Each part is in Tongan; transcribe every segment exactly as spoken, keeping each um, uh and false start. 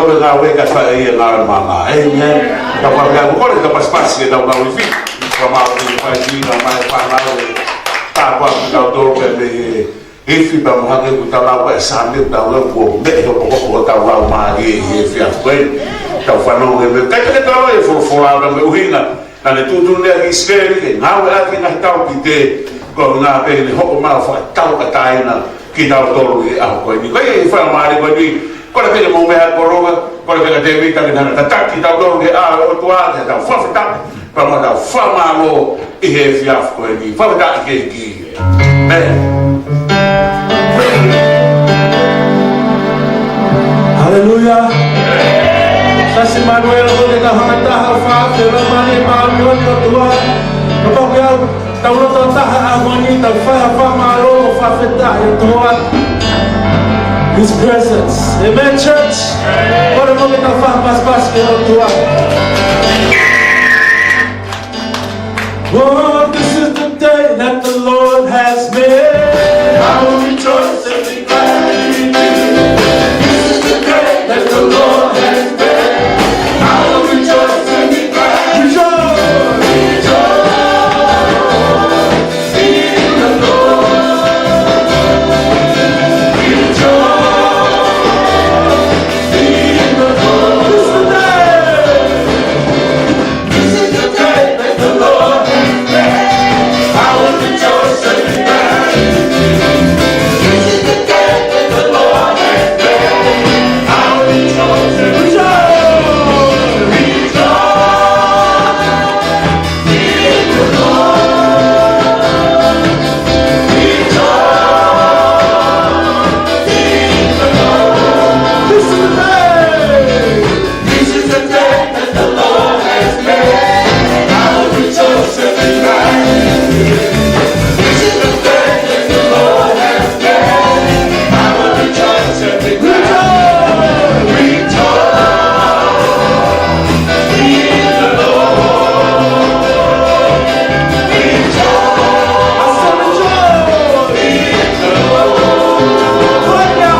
Ko e ngāue ka fai e ngāue maama. Amen. Ka fai ngāue ko e ka pasipasi ke tau ngāue fai. Ka mau ki fai ki ngāue mai fānau e. Tāpuaki kitautolu pē mei he ifi pea mo e hake ʻoku tau lau e Saame ʻoku tau lau ko e meʻa hopohopo ʻo tau lau mālie he efiafi ko eni. Tau fanongo he meʻa. Kai pē ke tau e folofola ka mei he ʻuhinga. Naʻa ne tuʻutuʻuni ʻaki ʻIsileli ke ngāueʻaki e ngaahi taukite, ko e ngāue pē ʻene hoko mai ʻo fakatauʻatāina kitautolu he ʻaho ko eni. Ko ia ʻi he faingamālie ko eni, kole pē ke mou meʻa ko Loga, kole pē kia Tēvita ke ne hanga ʻo tataki kitautolu ki he ʻao ʻo e ʻOtua, ke tau fakafetaʻi, pea mo tau fakamālō ʻi he efiafi ko eni. Fakafetaʻi ki he ʻEiki. Amen. Haleluia. Siasi Manuela, ko e tau hanga taha ʻo fai e fakamālō māʻoniʻoni ki he ʻOtua. Kapau ʻoku tau loto taha he ʻaho ni, tau fai ha fakamālō mo fakafetaʻi ki he ʻOtua. His presence. Amen, church. Kole muʻa ke tau fai ha pasipasi ki he ʻOtua. Oh, this is the day that the Lord has made. I will rejoice and be glad in it. This is the day that the Lord has made. I will rejoice and be glad. Rejoice, rejoice in the Lord. Rejoice in the Lord. This is the day. This is the day that the Lord has made. I will rejoice and be glad in it. This is the day that the Lord has made. I will rejoice and be glad. Rejoice, rejoice in the Lord. Rejoice in the Lord. This is the day. This is the day that the Lord has made. I will rejoice and be glad in it. This is the day that the Lord has made. I will rejoice and be glad. Rejoice in the Lord. Rejoice. I said rejoice in the Lord. Right now.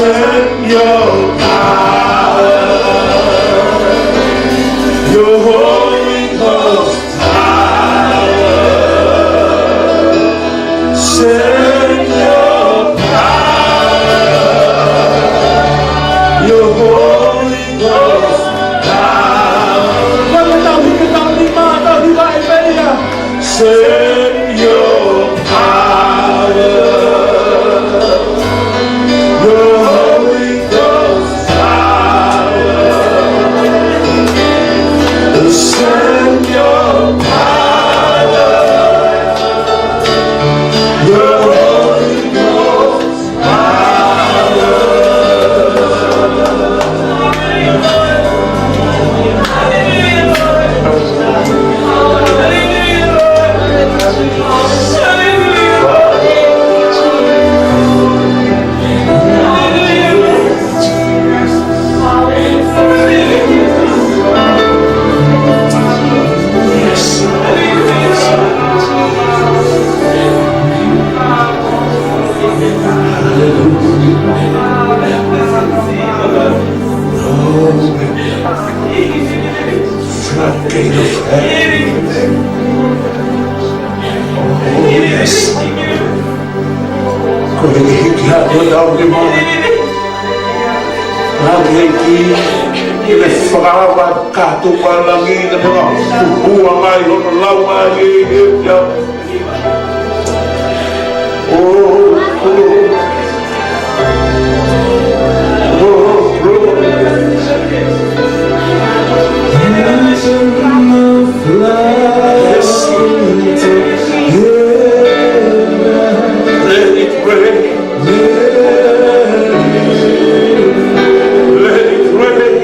Send your power, your Holy Ghost power. Send your power, your Holy Ghost power. Send your power, your Holy Ghost power. Send your power, your Holy Ghost power. Floodgate of heaven. Oh, yes. Ko e hiki hake ʻetau nima. Langi ʻEiki, ke ne fakaava kātoa ʻa langi, ke ne fakahū mai hono laumālie ʻi he ʻEiki. Oh, glory. Oh, glory. Yes, Lord. Let it rain. Let it rain.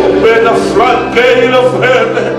Open the floodgate of heaven.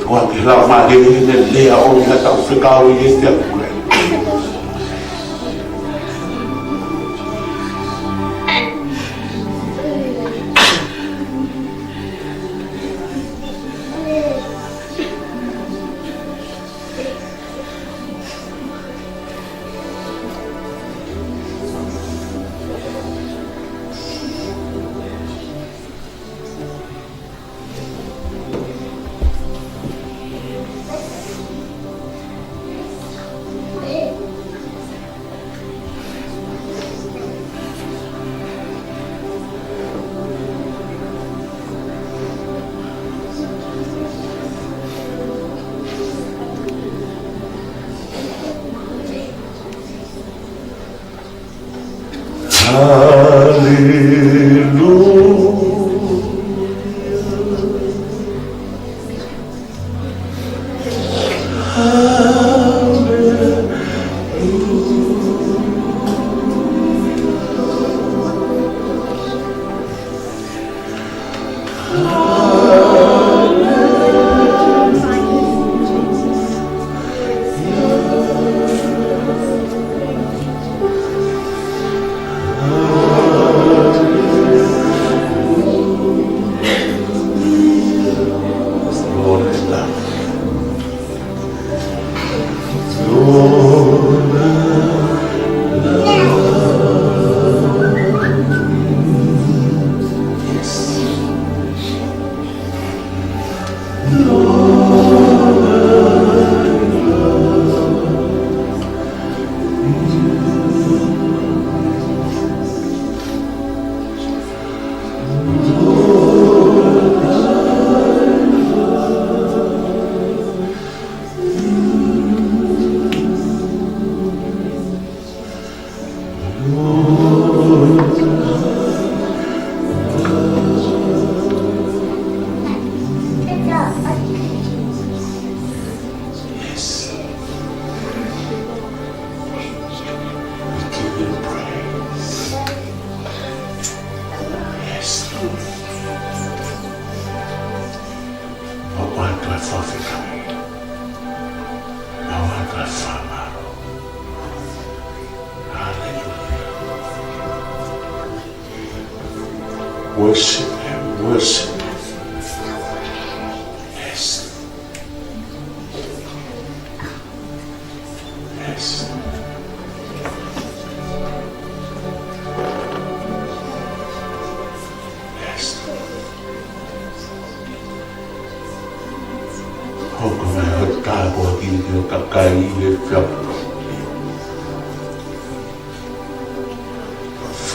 Kuo ke lau mai ʻene lea ʻo ne tau fekau ʻi he efiafi ko eni. Haleluia. Yes. We give you praise. Yes, Lord. Mau ʻoatu e fakafetaʻi. Mau ʻoatu e fakamālō. Hallelujah. Worship him, worship him. Yes. Yes. Yes. Hoko mai ho tāpuaki ki ho kakai ʻi he efiafi ko eni.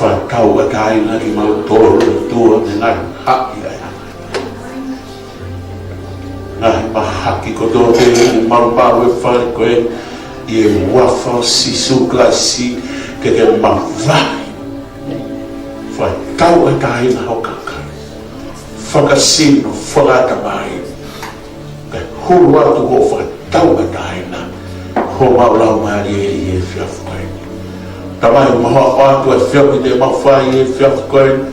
Fakatauʻatāina kimautolu ʻOtua mei he ngaahi haʻi ʻa e ngaahi mahaki kotoa pē ʻi he malumalu ʻo e fale ko eni, ʻi he huafa ʻo Sīsū Kalaisi, ke ke mavahe. Fakatauʻatāina ho kakai. Fakasino, fakatamai. Kae hulu atu hoʻo fakatauʻatāina, homau laumālie ʻi he efiafi ko eni. Tamai, mau ʻoatu e efiafi te mau fai ʻi he efiafi ko eni.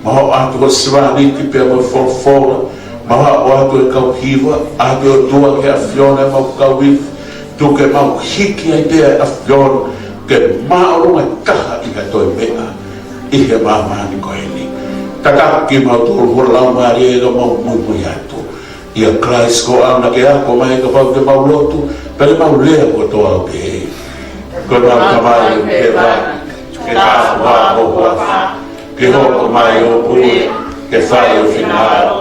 Mau ʻoatu ho sevāniti pea mo e folofola. Mau ʻoatu e kau hiva, ʻoatu ʻOtua ki he ʻAfiona ʻemau kau ifi. Tuku ke mau hiki ai pē ʻa e ʻAfiona, ke māʻolunga taha ʻi ha toe meʻa ʻi he māmani ko eni. Tataki kimautolu ho laumālie ka mau muimui atu. ʻIa Kalaisi ko ena ke ako mai kapau te mau lotu, pea te mau lea kotoa pē. Ko ʻemau Tamai ʻoku ʻi he langi, ke tāpuhā ho huafa, ke hoko mai hoʻo puleʻanga, ke fai ho finangalo,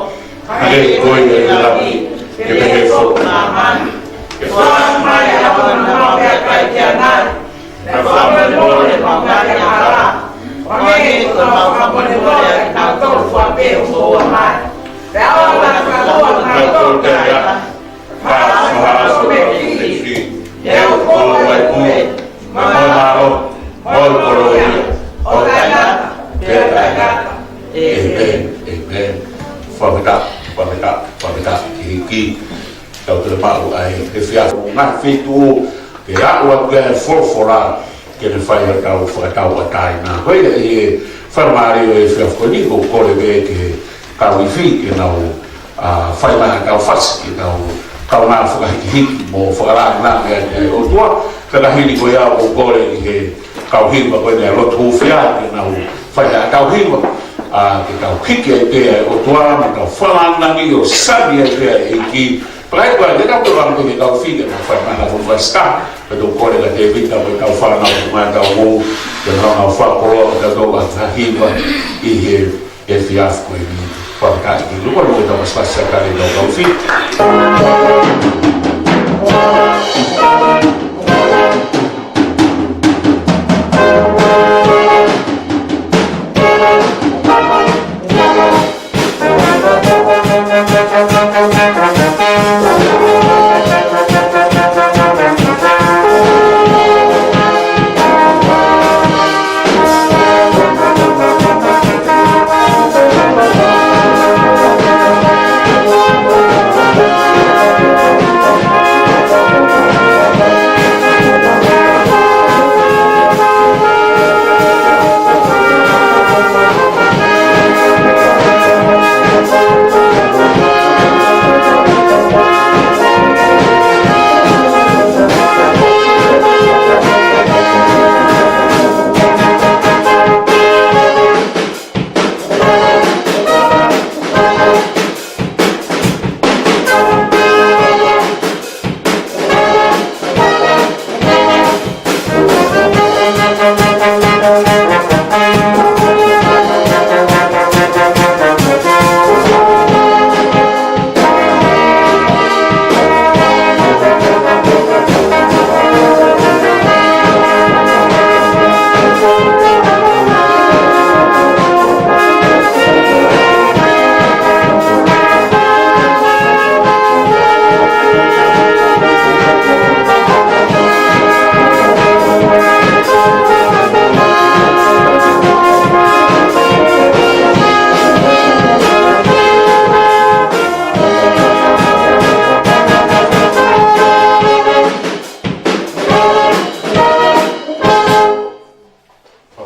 hangē ko ia ʻi langi, ke pehē foki ʻi māmani. Ke foaki mai ʻa e ʻaho ni haʻamau meʻakai ki ʻanai, pea fakamolemole ʻemau ngaahi angahala, hangē ko ʻemau fakamolemole ʻa kinautolu fua pē ʻoku moʻua mai. Pea ʻoua naʻa ke fakamoʻui kimautolu ki he ʻahiʻahi, kae fakahaofi mei he ʻEiki, he ʻoku ʻoʻou ʻa e moʻui, mo e mālohi, mo e koloa, ʻo taʻengata pea taʻengata. ʻĒmeni, ʻēmeni. Fakafetaʻi, fakafetaʻi, fakafetaʻi ki he ʻEiki. Tau toe maʻu ʻa e efiafi, ngaahi feituʻu ke aʻu atu ai e folofola, ke ne fai haʻatau fakatauʻatāina. Ko ia ʻi he faingamālie ʻo e efiafi ko eni, ʻoku ou kole pē ki he kau ifi ke nau, ʻa, fai mai haʻatau fasi ke tau tau ngā fakahikihiki mo fakalāngilangiʻi ʻa e ʻOtua. Ka ka hili ko ia ʻoku ou kole ki he kau hiva ko eni ʻa e lotu hūfia ke nau fai ʻa e kau hiva, ʻa, ke tau hiki ai pē ʻa e ʻOtua, mo tau fakalāngilangiʻi ʻo sani ai pē ʻa e ʻEiki. Pea ko e, te tau kole ange pē ki he kau fika, nau fai mai ha fuʻu vasita, pea tau kole kia Tēvita mo e kau fānau ʻoku mai tau mou, ke nau nau fakakoloa, ke tau ʻa e hiva ʻi he efiafi ko eni. Fakafetaʻi ki he ʻOtua, mo e tau pasipasi ʻa e kale tau kau fika.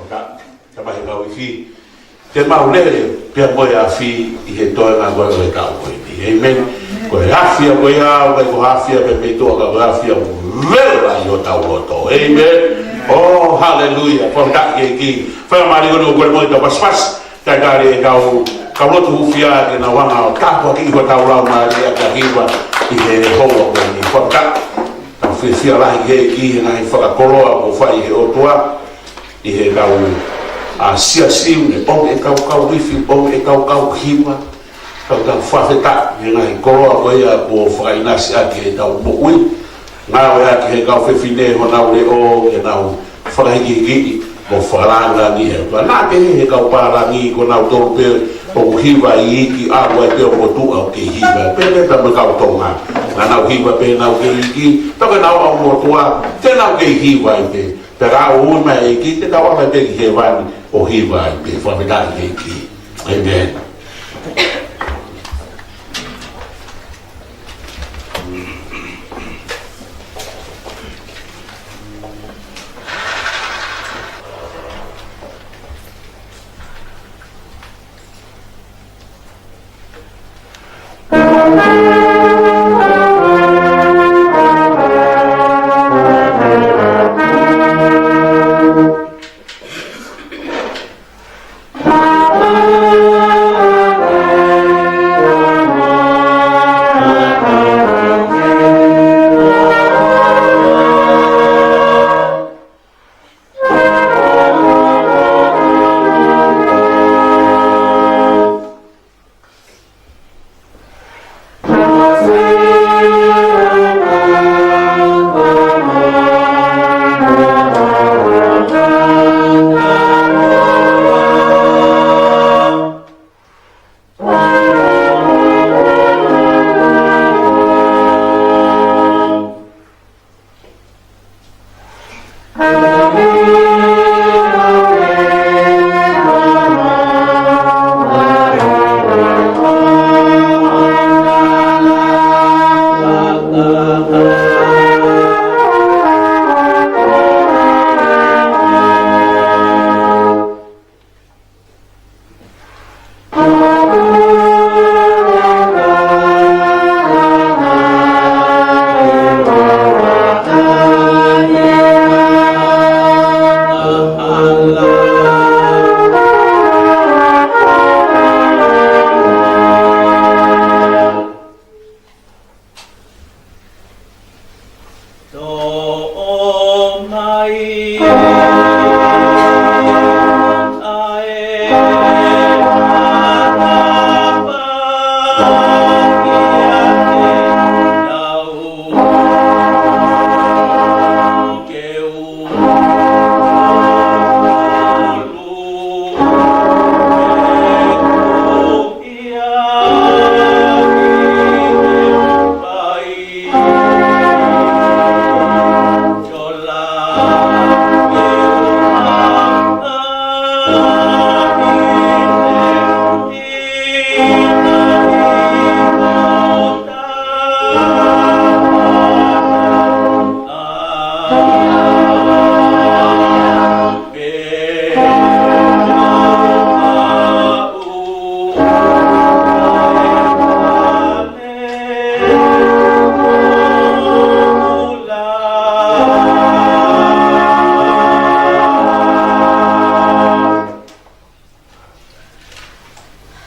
Ka, ka mahi kau ifi. Te mau lele pea mo e afi ʻi he toenga ko ē ʻo e taʻu ko eni. ʻĒmeni. Ko e afi ʻa ko ia, ʻoku ʻikai ko ha afi ia pē mei tuʻa, ka ko e afi ia ʻoku vela ʻi hotau loto. ʻĒmeni. ʻOu, haleluia. Fakafetaʻi ki he ʻEiki. Fakamālō ʻoku ou kole mo e tau pasipasi. Kae kale e kau, kau lotu hūfia ke nau hanga ʻo tāpuakiʻi hotau laumālie ʻaki ha hiva ʻi he houa ko eni. Fakafetaʻi. Tau fiefia lahi ki he ʻEiki he ngaahi fakakoloa kuo fai ʻe he ʻOtua ʻi he kau, ʻa, siasi, ne ʻomi e kau kau ifi, ʻomi e kau kau hiva. Tau tau fakafetaʻi he ngaahi koloa ko ia kuo fakaʻinasi ʻaki ʻetau moʻui. Ngāueʻaki ʻe he kau fefine honau leʻo ke nau fakahikihikiʻi mo fakalāngilangiʻi e ʻOtua. Naʻa ke he kau pālangi ko nautolu pē ʻoku hiva iiki, ʻa, ʻoku ʻi ai pē ʻo motuʻa ʻoku kei hiva. Pehē pē mo e kau Tonga. Naʻa nau hiva pē ʻenau kei iiki, pea ko ʻenau ʻau motuʻa, te nau kei hiva ai pē. Pea ka ʻoua mai e ʻEiki, te tau ʻalu pē ki hēvani ʻo hiva ai pē. Fakafetaʻi ki he ʻEiki. ʻĒmeni.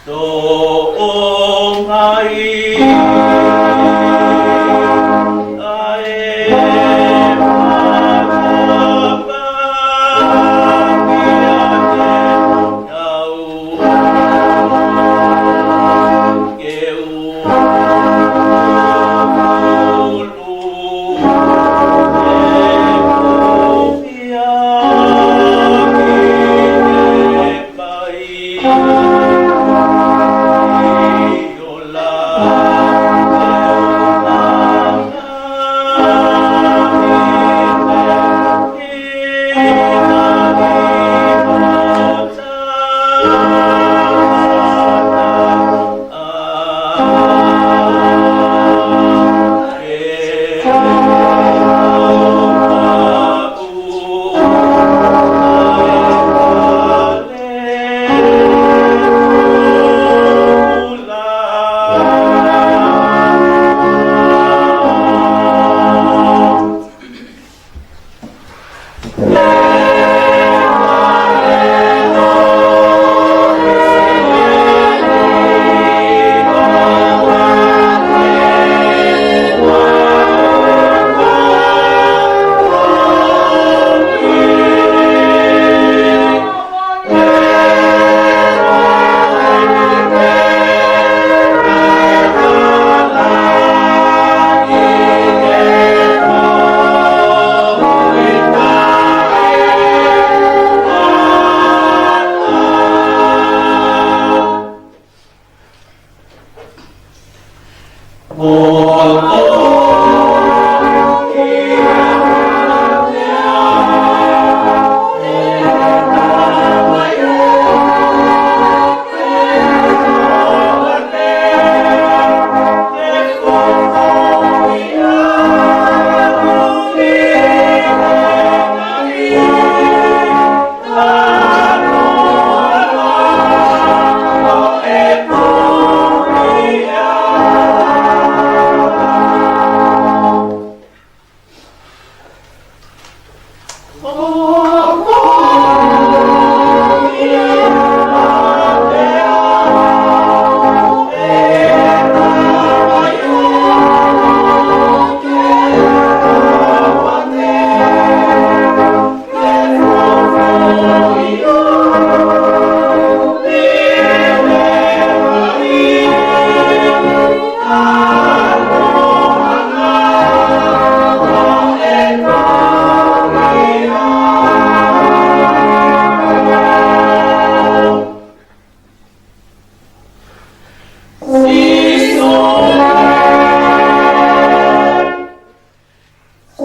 Toʻo mai ʻa e matapā kiate au, ke u hulu e kufia ki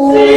he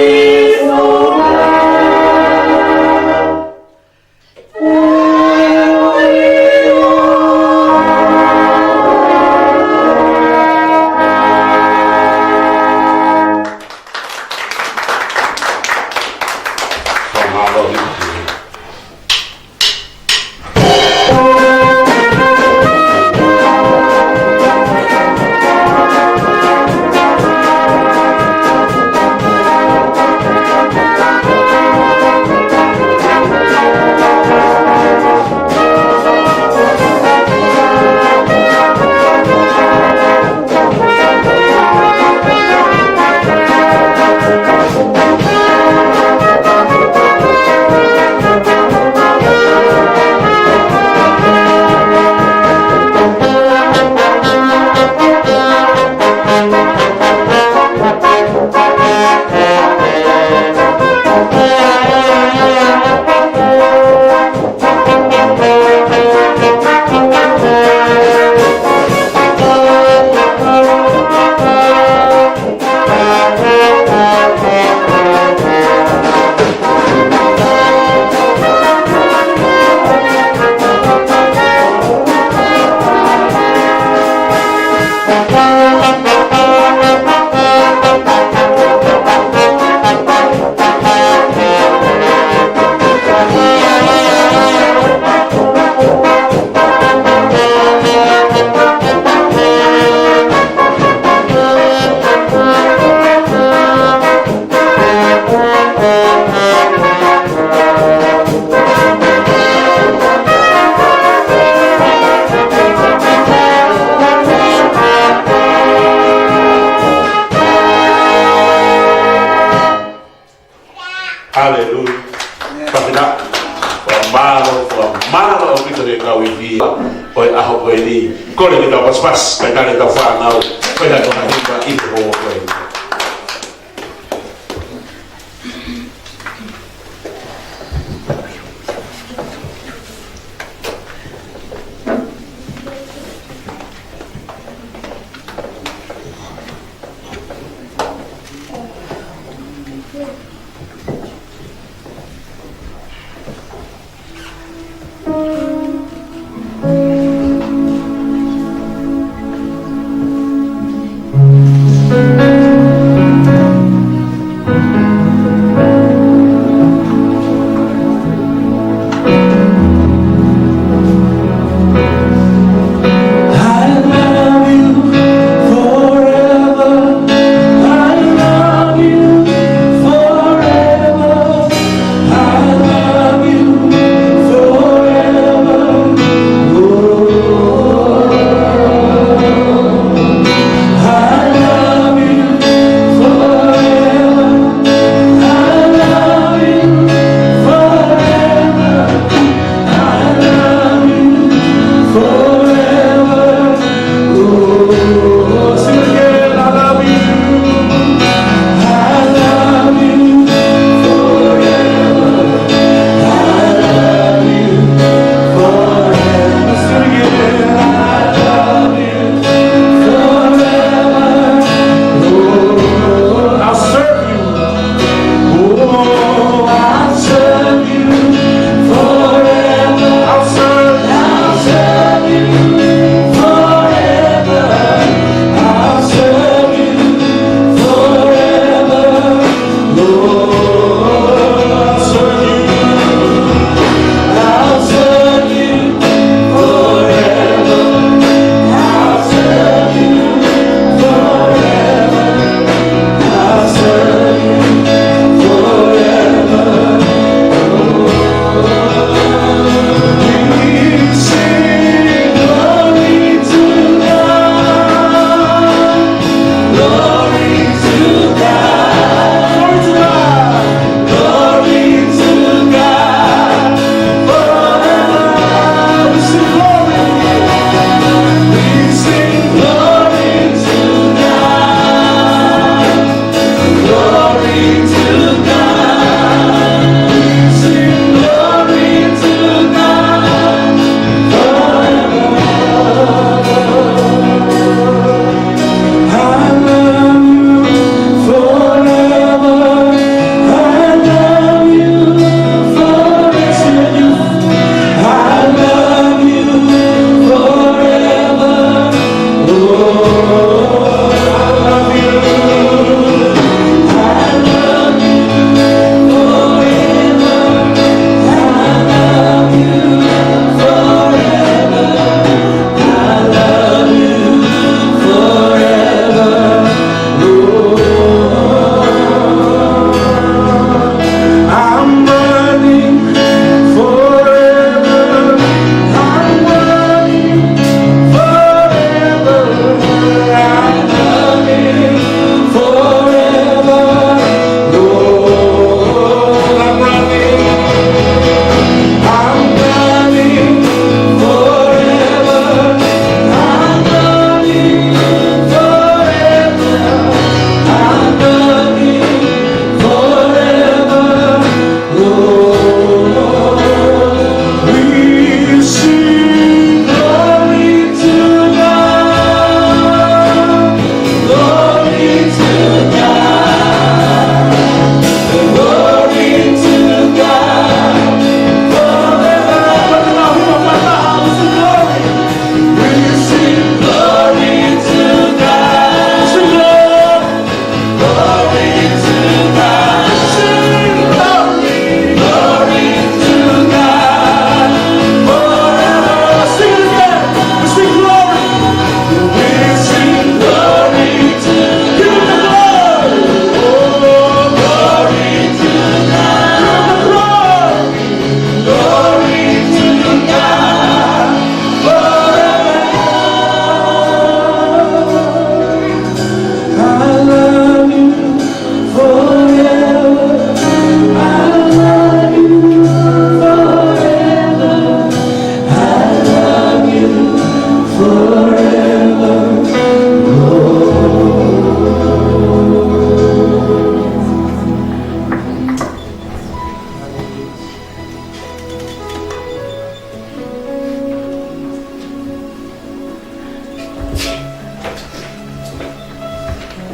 Ko eni, kole ke tau pasipasi, kae tali ʻetau fānau, kae tali ʻetau hiva ʻi he houa ko eni.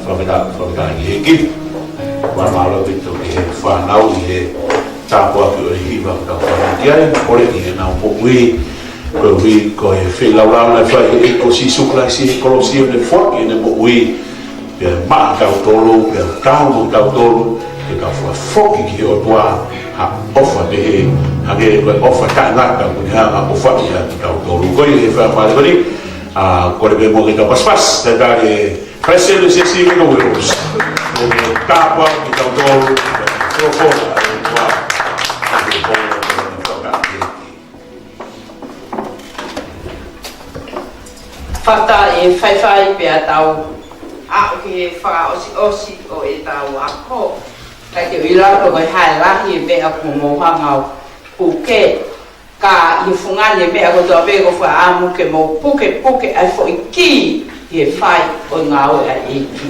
Fakafetaʻi, fakafetaʻi ki he ʻEiki. Fakamālō ʻaupito ki he fānau ʻi he tāpuaki ʻo e hiva kuo tau fai ki ai, ʻo lele ki heʻenau moʻui, koeʻuhi ko e feilaulau naʻe fai ʻe he ʻEiki ko Sīsū Kalaisi he kolosi ʻo ne foaki ʻene moʻui, pea maʻa kitautolu, pea tau mo kitautolu, ke tau fakafoki ki he ʻOtua ha ʻofa pehē, hangē ko e ʻofa taʻengata kuo ne hanga ʻo ʻofa ʻiate kitautolu. Ko ia ʻi he faingamālie ko eni, ʻa, kole pē muʻa ke tau pasipasi, talitali e Palesiteni ʻo e Siasi, Mika Williams. Ko e tāpuaki kitautolu, ko e folofola ʻa e ʻOtua. Fakafetaʻi e faifai pea tau aʻu ki he fakaʻosiʻosi ʻo ʻetau ako. Kae ʻikai ke u ʻilo pe ko e hā e lahi e meʻa kuo mou hanga ʻo puke. Ka ʻi he fungani e meʻa kotoa pē ʻoku ou fakaʻamu ke mou pukepuke ʻa e foʻi kī ʻi he fai ʻo e ngāue ʻa e ʻEiki.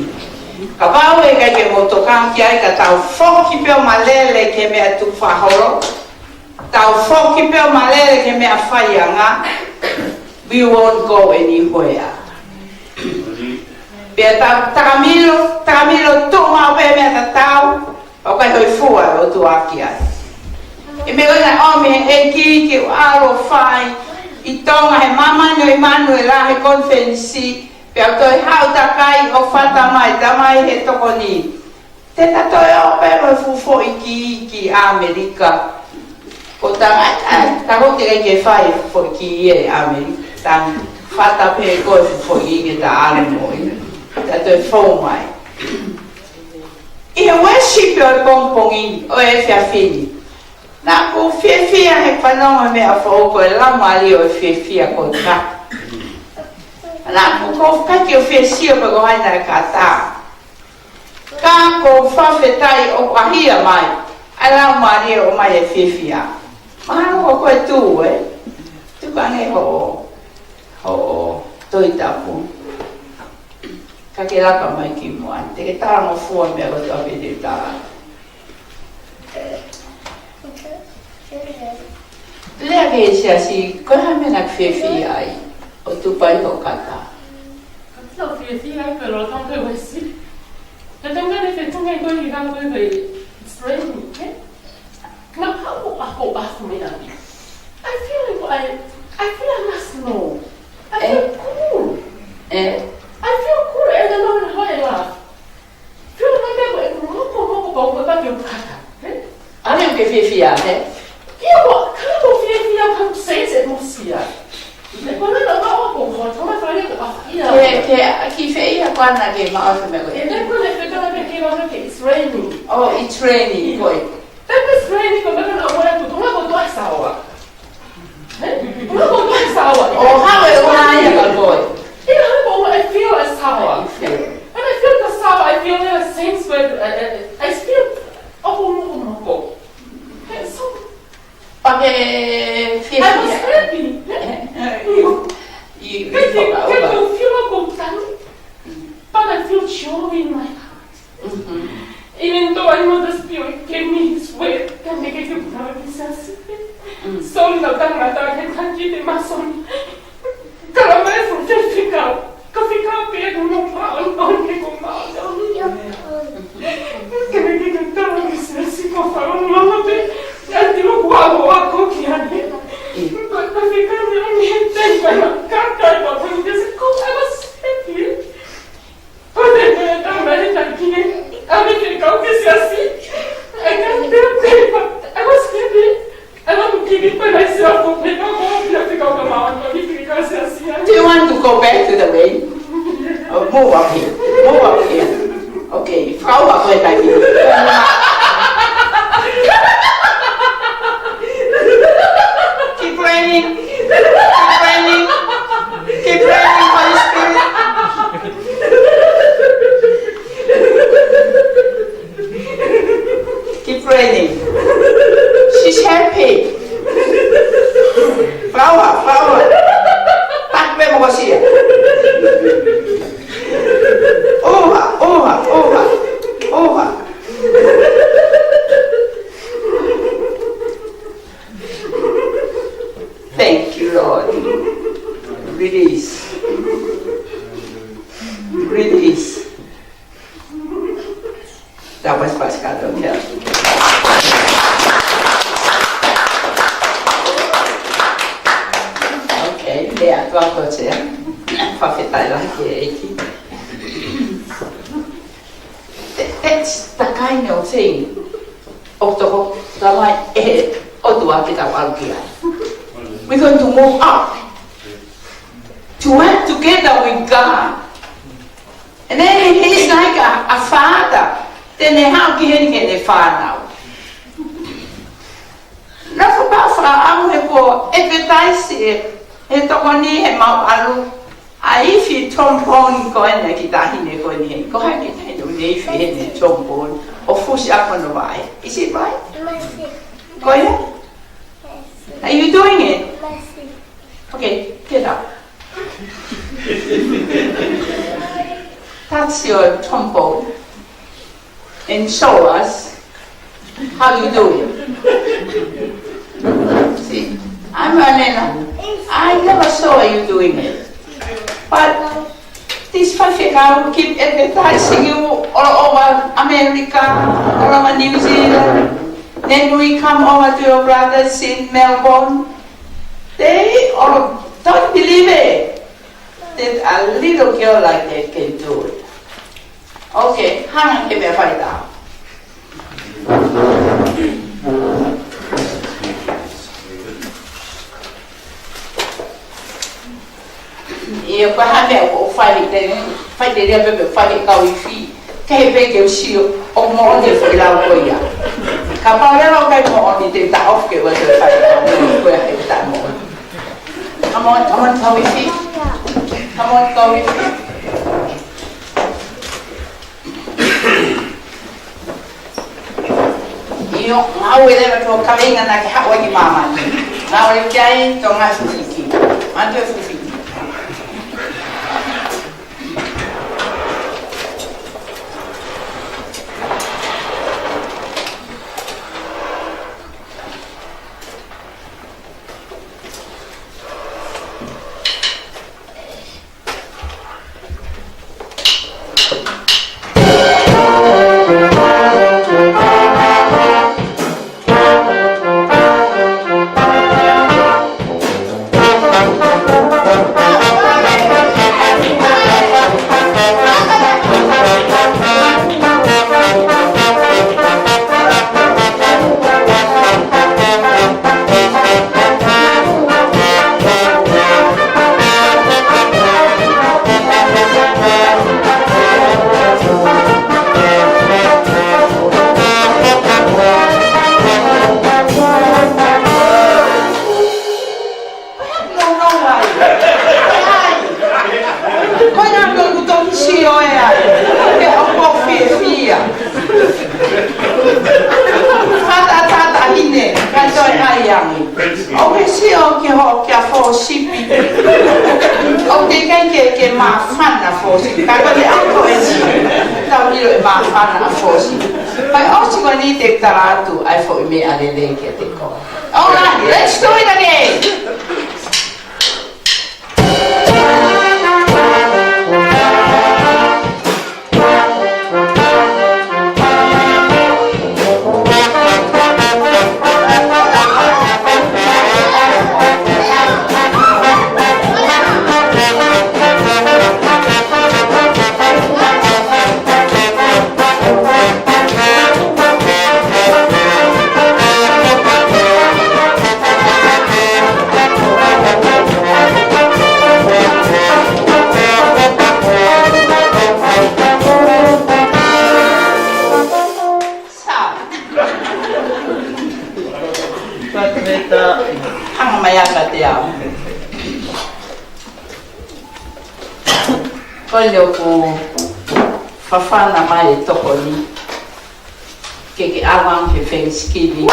Kapau ʻe ʻikai ke mou tokanga ki ai ka tau foki pē ʻo malele ki he meʻa tukufakaholo. Tau foki pē ʻo malele ki he meʻa faiʻanga. We won't go anywhere. Pea ta-, takamilo, takamilo tuʻu maʻu pē meʻa tatau, ʻoku ʻikai hōifua e ʻOtua ki ai. ʻI he meʻa ko ē naʻe ʻomi ʻe he ʻEiki ke u ʻalu ʻo fai ʻi Tonga he māmani ʻo ʻImanuela he konifelenisi, pea u toe haʻu takai ʻo fata mai, tamai he tokoni. Te ta toe ō pē mo e fuʻu foʻi kī ki ʻAmelika. Ko e tangata, ʻe, ta ko te ke fai foʻi kī ʻi ʻAmelika. Ta fata pē ko e fuʻu foʻi kī ke ta ʻalu mo ia. Ta toe fou mai. ʻI he worship ʻo e pongipongi ni, ʻo e efiafi ni. Naʻá ku fiefia he fanongo meʻa foʻou ko e Laumālie ʻo e Fiefia ko e kata. Naʻá ku ʻikai ke u fie sio pe ko hai naʻe kata. Ka ʻoku ou fakafetaʻi ʻoku ʻahia mai ʻa e Laumālie ʻo ʻomai e fiefia. Mahalo ko koe tū, ē? Tuku ange hoʻo, hoʻo Tohi Tapu. Ka ke laka mai ki muʻa, te ke talangofua meʻa kotoa pē te u tala. Lea ki he siasi, ko e hā e meʻa naʻá ke fiefia ai ʻo tupu ai hoʻo kata? Ka tau fiefia ai ko e lolotonga e uesi. Ka tau ngana fetongi ko e hikau ko e, ko e training, ē? Naʻá ku ʻaho ʻaho meʻa ni. I feel like I, I feel I must know. I feel cool. Ē? I feel cool, and I don't know how I laugh. Feel like I, I, mokomoko pau ko e pake o kata. Ē? ʻAlu ke fiefia, ē? Kia ʻoua, ka ko fiefia ka sense e mosia. Ē, ko e meʻa naʻá ku ʻaho ko e tama fale ko ʻaho ia. Ke, ke, ki fē ia ko ena ke maʻu ʻa e meʻa ko ē? Ē, ko e fekala ke ke lava ke training. Oh, ʻi training ko ē. Taimi training ko e meʻa naʻá ku ʻalu atu, tonga ko e toe saoa. Ē? Tonga ko e toe saoa. Oh, how e ua ia ka ko ē? Ē, how ko e ua, I feel a saoa. You feel. When I feel the saoa, I feel a sense where, I, I, I feel ʻoku mokomoko. Ē, so, okay, feel, I was happy. Ē? You, you, you feel, feel, feel ʻoku tanu. But I feel joy in my heart. Mm-hmm. Even though I know the Spirit gave me His word, ka me ke ke puna ki siasi. Mm. So, no tangata ke taki te masoni. Ka la mai fu te fika. Ka fika pē ʻoku no pa on on ke ko ma on. Ke me ke ke tala ki siasi ko fa on on pē. Ka te lo kua ko a ko ki ane. Mm. Ka, ka fika me on he te ka na ka ka pa pa te se ko I was happy. Ko te mea tau mai taki e, a me ke kau ke siasi. I can't tell you, but I was happy. I want to give it by myself, but me no more, me no fika o ka maʻu, no ni fika siasi. Do you want to go back to the way? Oh, move up here. Move up here. Okay, fakaʻauha ko e taki. Keep praying. Keep praying. Keep praying, Holy Spirit. Keep praying. She's happy. Fakaʻauha, fakaʻauha. Taki pē mo ka sia. ʻOha, ʻoha, ʻoha, ʻoha. Thank you, Lord. Release. Release. Okay, lea atu ʻa e Sea. Fakafetaʻi lahi ki he ʻEiki. Th-, that's the kind of thing ʻoku tokanga mai ʻe he ʻOtua ke tau ʻalu ki ai. We're going to move up to work together with God. And then he's like a, a father. Te ne haʻu ki heni ki heʻene fānau. Nofo pē ʻo fakaʻamu he kuo advertise ʻe he tokoni he mau ʻalu. ʻA e ifi trombone ko ena ki he taʻahine ko eni he. Ko hai ki he taʻahine ʻoku ne ifi heni trombone ʻo fusi ʻaki hono vaʻe. Is it right? Ko ia? Are you doing it? Okay, get up. Touch your trombone and show us how you do it. See, I'm Anena. I never saw you doing it. But this faifekau keep advertising you all over America, all over New Zealand. Then we come over to your brothers in Melbourne. They all don't believe it. That a little girl like that can do it. Okay, hang on, give me a fight out. ʻIo, ko e hā e meʻa ʻoku fai ʻe, fai ʻe he lea pē, fai ʻe he kau ifi. Ke he pē ke u sio ʻoku moʻoni e foʻi lau ko ia. Kapau leva ʻoku ʻikai moʻoni te u taʻofi ke u ʻoatu e fai ʻa e ko ia he taʻemoʻoni. Come on, come on, kau ifi. Come on, kau ifi. ʻIo, ngāue leva tō kaveinga naʻa ke haʻu ai ki māmani. Ngāue ki ai tō ngā fufiki. Manatu e fufiki. Ko ia ʻoku ou toki sio ai. Ke ʻoku ou fiefia. Fata tata hine, ka toe ai angi. ʻOku ke sio ki ho, ki he fōsipi. ʻOku teʻeki ke, ke māfana fōsipi. Ka ko e ako e si. Tau ʻilo ʻe māfana fōsipi. Pea ʻosi ko eni te u tala atu ai foʻi meʻa lelei kiate koe. All right, let's do it again. Sa. Hanga mai ā kiate au. Ko eni ʻoku fafana mai e tokoni ke ke ʻalu ange ki he Thanksgiving.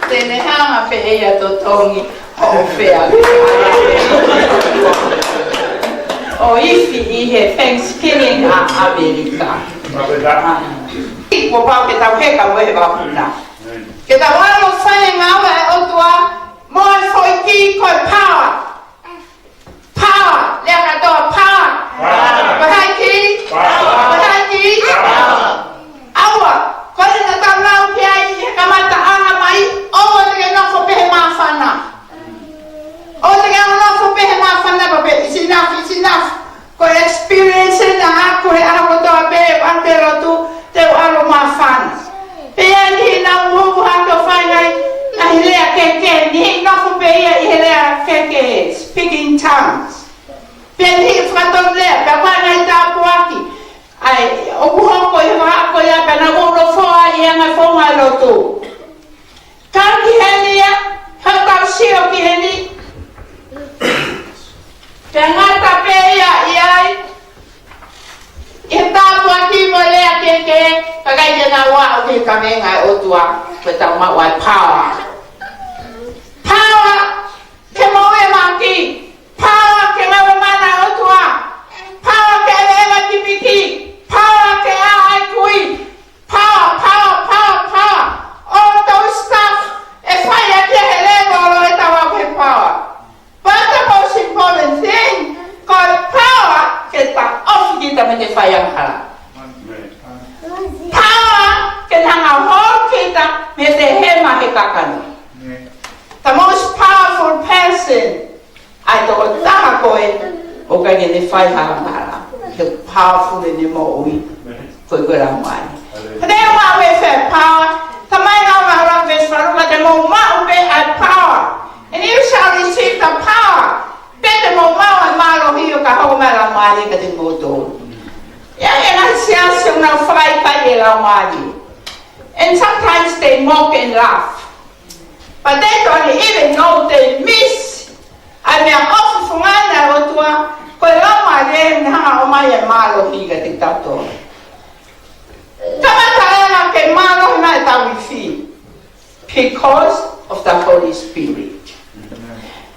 Te ne hanga pē ʻe ia ʻo totongi hoʻo feʻauhi ʻo ifi ʻi he Thanksgiving ʻa ʻAmelika. Kuo pau ke tau heka mo e vapuna. Ke tau ʻalu ʻo fai e ngāue ʻa e ʻOtua mo e foʻi kī ko e power. Power, lea kātoa, power. Power. Ko hai kī? Nofo pē ia ʻi he lea kehekehe, speaking tongues. Pea ne fakatonu lea, pea ko e ngaahi tāpuaki. ʻA ia, ʻoku hoko ʻi he vahaʻa ko ia pea naʻa ku nofo ai ʻi he ngaahi founga lotu. Kau ki heni ia, haʻu tau sio ki heni. Pea ngata pē ia ʻi ai. ʻI he tāpuaki mo e lea kehekehe, kae ʻikai ke nau aʻu ki he kavenga ʻo e ʻOtua, ko ʻetau maʻu ʻa e power. Power ke moʻui e mahaki, power ke ngāue mana ʻa e ʻOtua, power ke ʻeveʻeva e pipiki, power ke ʻā ʻa e kui, power, power, power, power. All those stuff, ʻe fai ʻaki ia he level ʻo ʻetau aʻu ki he power. But the most important thing, ko e power ke taʻofi kita mei he faiangahala. Power ke hanga ʻo holo kita mei he hema he kakano. The most powerful person, ʻa e tokotaha ko ē ʻoku ʻikai ke ne fai ha angahala. He powerful ʻene moʻui. Ko e, ko e Laumālie. Ko e ʻuhinga ʻoku fai e power, Tamai, naʻa mau lau veesi valu, ka te mou maʻu pē ʻa e power. And you shall receive the power. Pea te mou maʻu ʻa e mālohi ʻo ka hoko mai e Laumālie kiate kimoutolu. ʻI ai e ngaahi siasi ʻoku nau fakaʻikaiʻi e Laumālie. And sometimes they mock and laugh. But they don't even know they miss ʻa e meʻaʻofa fungani ʻa e ʻOtua, ko e Laumālie naʻe hanga ʻo ʻomai e mālohi kiate kitautolu. Kamata leva ke mālohi mai ʻetau ifi because of the Holy Spirit.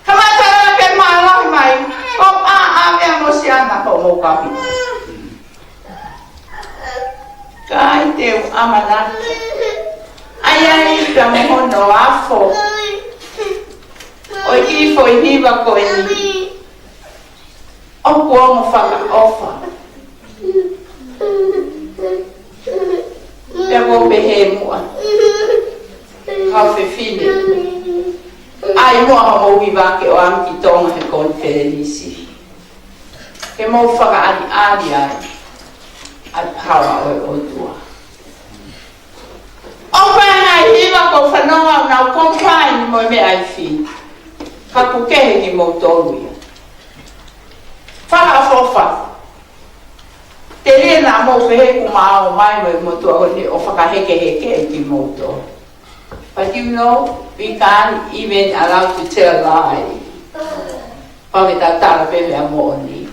Kamata leva ke mālohi mai, ko e ʻā ʻa e meʻa mosi ʻana ko mo kapi. Kae te u ʻamanaki. ʻAi ai pea mo hono afo. ʻOi ki foʻi hiva ko eni. ʻOku ongo fakaʻofa. Pea mo pehē muʻa. Kau fefine. ʻAi muʻa hoʻomou hiva ke ʻoange ki Tonga he konifelenisi. Ke mou fakaʻaliʻali ai ʻa e power ʻo e ʻOtua. ʻOku ʻi ai e ngaahi hiva ʻoku ou fanongo ʻoku nau comply mo e meʻa ifi. Ka ʻoku kehe kimoutolu ia. Fakaʻofoʻofa. Telia naʻa mou pehē kuo mau ō mai mo e motuʻa ko eni ʻo fakahekeheke kimoutolu. But you know, we can't even allow to tell lie. Pau ke tau tala pē meʻa moʻoni.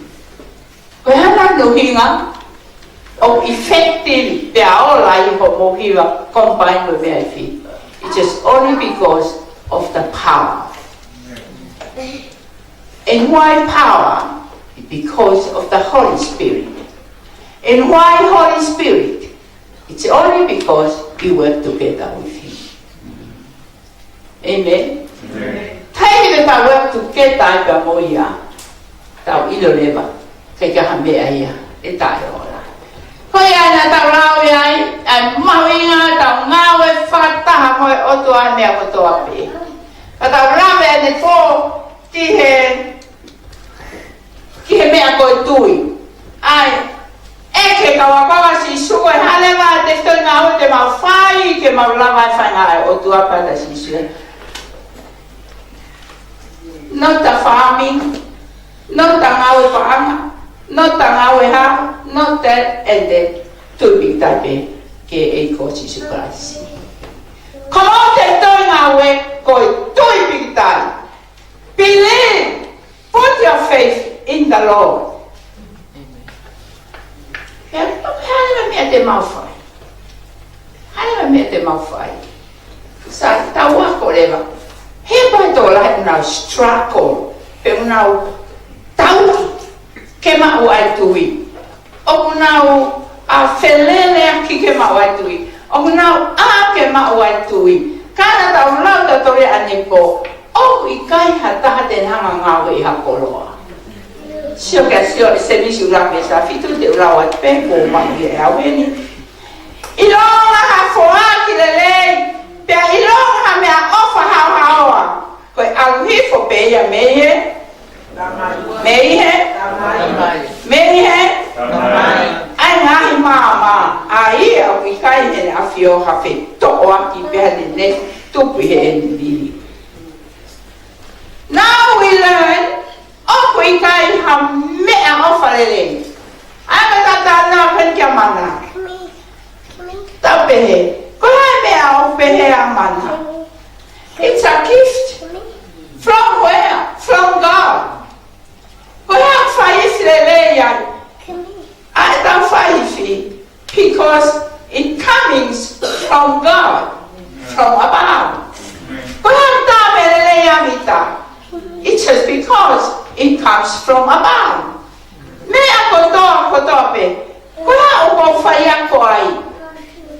Ko e hā hono ʻuhinga ʻoku effective pea ola ai hoʻomou hiva combine mo e meʻa ifi? It is only because of the power. And why power? Because of the Holy Spirit. And why Holy Spirit? It's only because you work together with him. Amen? Amen. Taimi te tau work together ai pea mo ia, tau ʻilo leva ke ʻikai ha meʻa ia ʻe taʻeola. Ko ia naʻa tau lau ai, ʻa e mahuʻinga ʻetau ngāue fakataha mo e ʻOtua he meʻa kotoa pē. Ka tau lave ʻanepō ki he ki he meʻa ko e tui. ʻAi, ʻeke kau ako ʻa Sīsū, ko e hā leva e tefitoʻi ngāue te mau fai, ke mau lava e fai ngāue ʻa e ʻOtua, pehē ʻa Sīsū. Not the farming, not the ngāue paʻanga, not the ngāue hā, not that, and then tui pīkitai pē ki he ʻEiki ko Sīsū Kalaisi. Ko e tefitoʻi ngāue ko e tui pīkitai. Believe. Put your faith in the Lord. Pea, pea hā leva e meʻa te mau fai? Hā leva e meʻa te mau fai? Sai, tau ako leva. He ko e tokolahi ʻoku nau struggle, pe ʻoku nau tauhi ke maʻu ʻa e tui. ʻOku nau, ʻa, feleleʻaki ke maʻu ʻa e tui. ʻOku nau ʻā ke maʻu ʻa e tui. Ka naʻa tau lau ʻa e tō ʻanepō, ʻoku ʻikai ha taha te ne hanga ʻo ngāueʻi ha koloa. Sio ki he, sio, Sēmisi ʻuluaki veesi fitu, te u lau atu pē, ko e maʻu ia ʻe au eni. ʻIlonga ha foaki lelei, pea ʻilonga ha meʻaʻofa haohaoa, ko e ʻalu hifo pē ia mei he, mei he, mei he, ʻa e ngaahi maama, ʻa ia ʻoku ʻikai te ne ʻafio ha fetoʻoaki pea te ne tupu ʻi he ʻenemi. It's just because it comes from above. Meʻa kotoa, kotoa pē. Ko e hā ʻoku ou faiako ai?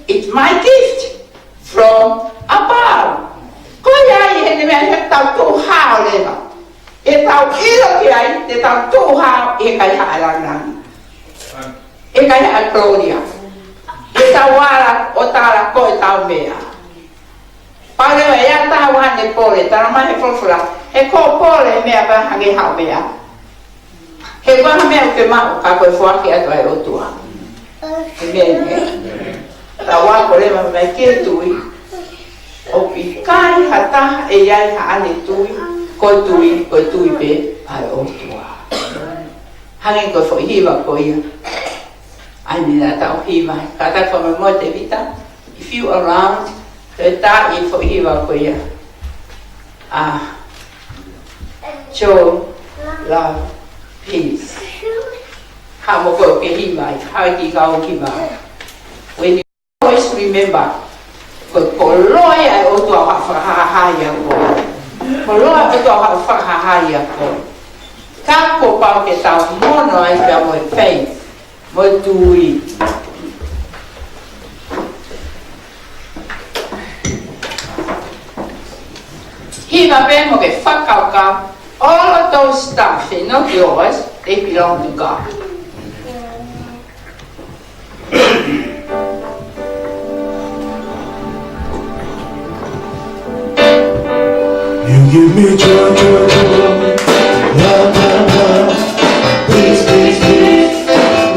It's my gift from above. Ko ia ai ʻene meʻa he tau tuʻu hao leva. ʻE tau ʻilo ki ai, te tau tuʻu hao ʻi he kaihaʻa langilangi. ʻE kaihaʻa Gloria. ʻE tau ala ʻo tala ko e tau meʻa. Pale ʻe ʻi ai ha taha ʻoku ne pole, tala mai he folofola, he ko e pole meʻa pē hangē haʻo meʻa. He ko e hā meʻa ʻoku ke maʻu ka ko e foaki atu ʻa e ʻOtua. ʻĒmeni, ē? Tau ako leva mai ki he tui. ʻOku ʻikai ha taha ʻe ʻi ai haʻane tui, ko e tui, ko e tui pē ʻa e ʻOtua. Hangē ko e foʻi hiva ko ia. ʻAi ni la tau hiva. Kātaki fakamolemole Tevita, if you around, ke tā e foʻi hiva ko ia. Ah, joy, love, peace. Haʻamo ko ke hiva, haʻaki kau hiva. When you always remember, ko e koloa ia ʻa e ʻOtua ʻoku fakahāhā ia koe. Koloa ʻa e ʻOtua ʻoku fakahāhā ia koe. Ka kuo pau ke tau mono ai pea mo e faith, mo e tui. Hiva pē mo ke fakakaukau, all of those stuff, they're not yours, they belong to God. You give me joy, joy, joy, love, love, love, peace, peace, peace,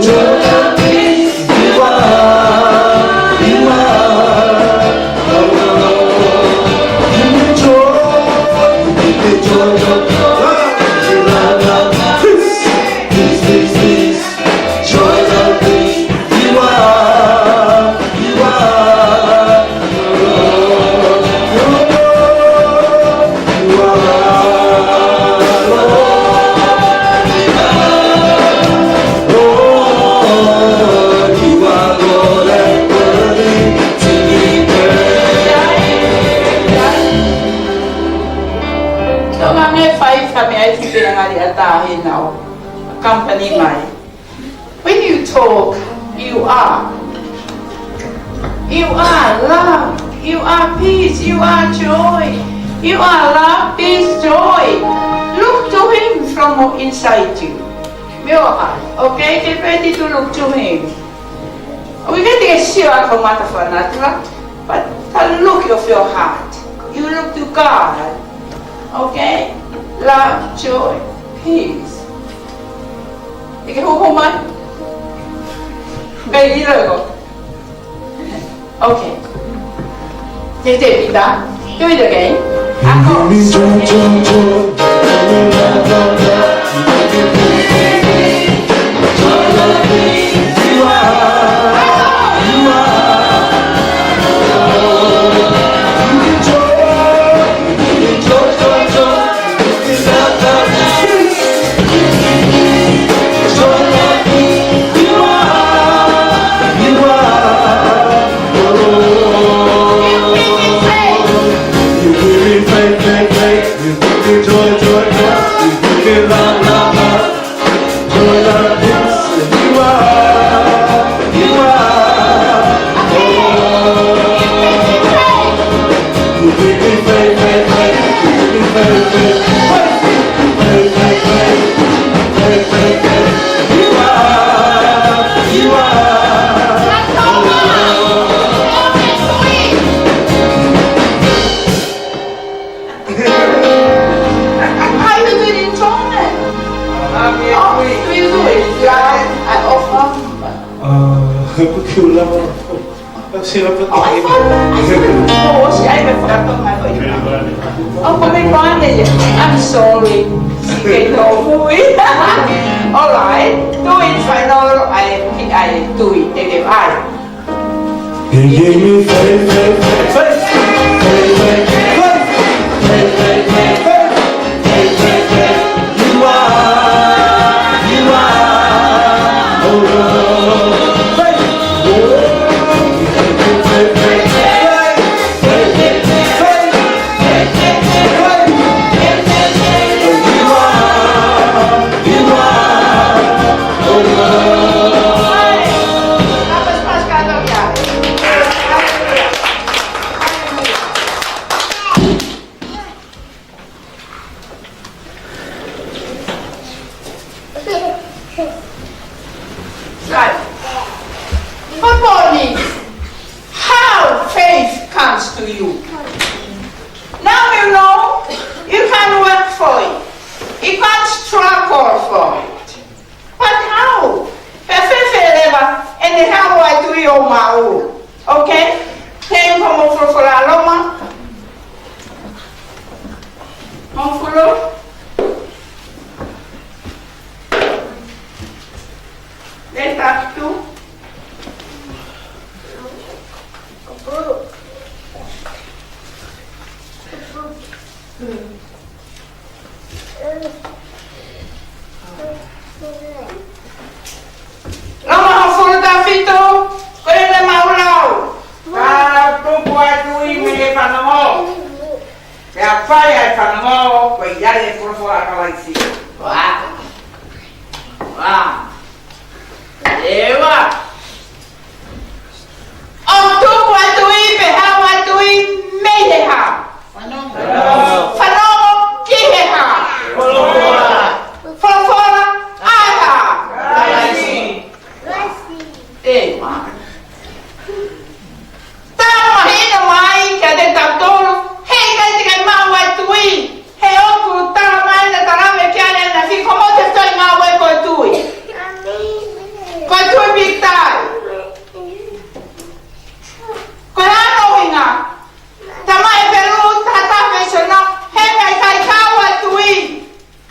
joy, love, peace. You are, you are the world. Give me joy, give me joy, joy, love, love, love, peace, peace, peace, peace. Joy of peace, you are, you are, you are, you are, Lord, you are, Lord, you are, Lord, and worthy to be praised. Toma me fai fami ai ki te ngari ata he nau company mai. When you talk, you are. You are love. You are peace. You are joy. You are love, peace, joy. Look to him from inside you. Meʻa ai. Okay, get ready to look to him. We get to see our mata fanatula, but the look of your heart. You look to God. Okay? Love, joy, peace. ʻE ke hūhū mai? Pē ʻilo ko. Okay. Te te pita. Do it again. Ako. How you do it in Tongan? Oh, do you do it? Yeah, I offer. Uh, Sila pa. Oh, I thought, I thought it was, I forgot my phone. Oh, for me, Ronnie, I'm sorry. Sige, no, hui. All right. Do it, final. I, I do it. Take it. I. He gave me faith, faith, faith, faith. Faith, faith, faith, faith. You are, you are, oh Lord. Faith, faith, faith, faith. Faith, faith, faith, faith. Boy, you can't struggle for it. But how? Pea fēfē leva ʻene haʻu ʻa e tui ʻo maʻu? Okay? Tēnā ko hoʻomou folofola, Loma. Hongofulu. Leta atu. Loma hongofulu taha fitu, ko ʻene maʻu lau. Pea tupu ʻa e tui mei he fanongo. Pea fai ʻa e fanongo, ko ia ʻa e folofola ʻa Kalaisi. Wow. Wow. ʻEua. ʻOku tupu ʻa e tui, pe haʻu ʻa e tui mei he hā? Fanongo. Fanongo ki he hā? Folofola. Folofola ʻa e hā? Kalaisi. ʻEua. Tala mahino mai kiate kitautolu, heʻikai te ke maʻu ʻa e tui. He ʻoku tala mai ʻe he tala mai kiate kinautolu, ko hoʻomou tefitoʻi ngāue ko e tui. Ko e tui pīkitai. Ko e hā hono ʻuhinga? Tala mai ʻe Hepelū taha taha veesi ono, he ʻikai kau ʻa e tui.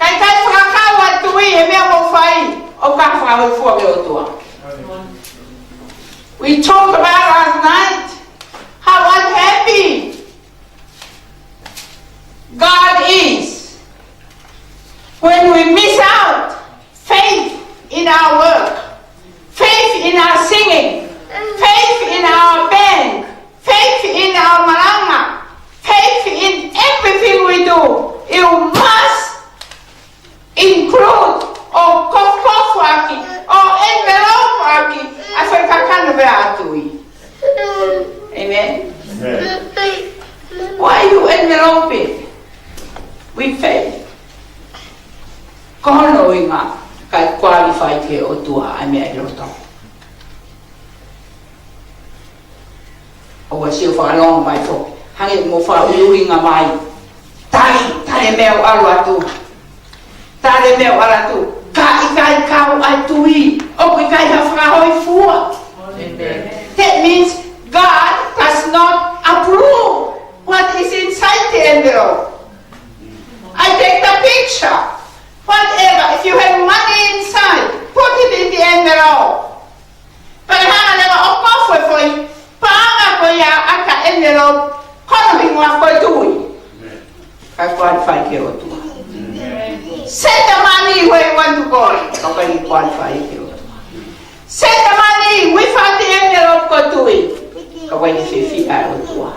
ʻIkai ke fakakau ʻa e tui he meʻa ʻoku mou fai, ʻoku ʻikai fakahōifua ki he ʻOtua. We talked about last night how unhappy God is when we miss out faith in our work, faith in our singing, faith in our bank, faith in our malanga, faith in everything we do. You must include ʻo kofukofuʻaki, ʻo envelope ʻaki ʻa e foʻi kakano pē ʻa e tui. Amen? Amen. Why you envelope it with faith? Ko hono ʻuhinga, kae qualify ki he ʻOtua ʻa e meʻa ʻi loto. ʻOua ʻe sio fakalongo mai foki. Hangē ʻoku mou fakaʻuliʻulinga mai. Tali, tali e meʻa ʻoku ʻalu atu. Tali e meʻa ʻoku ʻalu atu. Ka ʻikai kau ʻa e tui, ʻoku ʻikai ha fakahōifua. Amen. That means God does not approve what is inside the envelope. I take the picture. Whatever, if you have money inside, put it in the envelope. Pea ke hanga leva ʻo kofu e foʻi paʻanga ko ia ʻaki ʻa e envelope, ko hono hingoa ko e tui. Amen. Kae qualify ki he ʻOtua. Amen. Send the money where you want to go. Ka ʻoku ʻikai ke qualify ki he ʻOtua. Send the money without the envelope ko e tui. Ka ʻoku ʻikai ke fiefia ai e ʻOtua.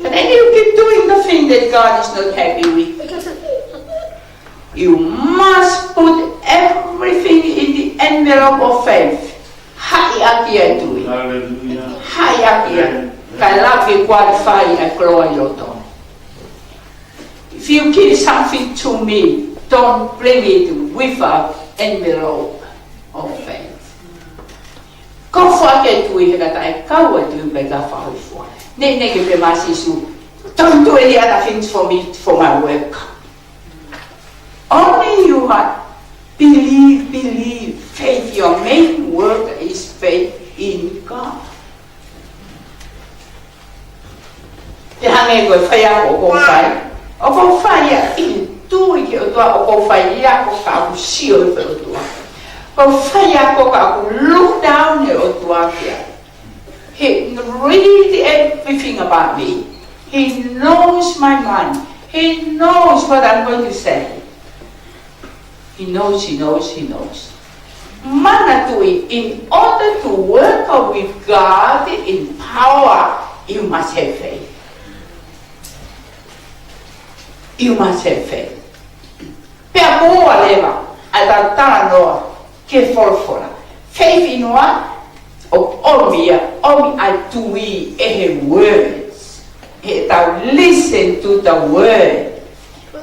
But then you keep doing the thing that God is not happy with. You must put everything in the envelope of faith. Haʻi ʻaki ʻa e tui. Hallelujah. Haʻi ʻaki ʻa e. Amen. Kae lava ke qualify ʻa e koloa ʻi loto. If you give something to me, don't bring it without envelope of faith. Kofu ʻaki e tui he ka taʻe kau ʻa e tui pea ʻikai fakahōifua. Neʻineʻi ke pehē mai ʻa Sīsū, don't do any other things for me, for my work. Only you have believe, believe, faith. Your main work is faith in God. Te hangē ko e faiako ʻoku ou fai. ʻOku ou fai ia ʻi he tui ki he ʻOtua, ʻoku ou fai ia ko ka ʻoku sio ʻi he ʻOtua. ʻOku ou fai ia ko ka ʻoku look down he ʻOtua ki ai. He read everything about me. He knows my mind. He knows what I'm going to say. He knows, he knows, he knows. Manatuʻi, in order to work with God in power, you must have faith. You must have faith. Pea ko e leva, ʻa e talanoa ki he folofola. Faith in what? ʻOku ʻomi ia, ʻomi ʻa e tui ʻi he words. He tau listen to the word.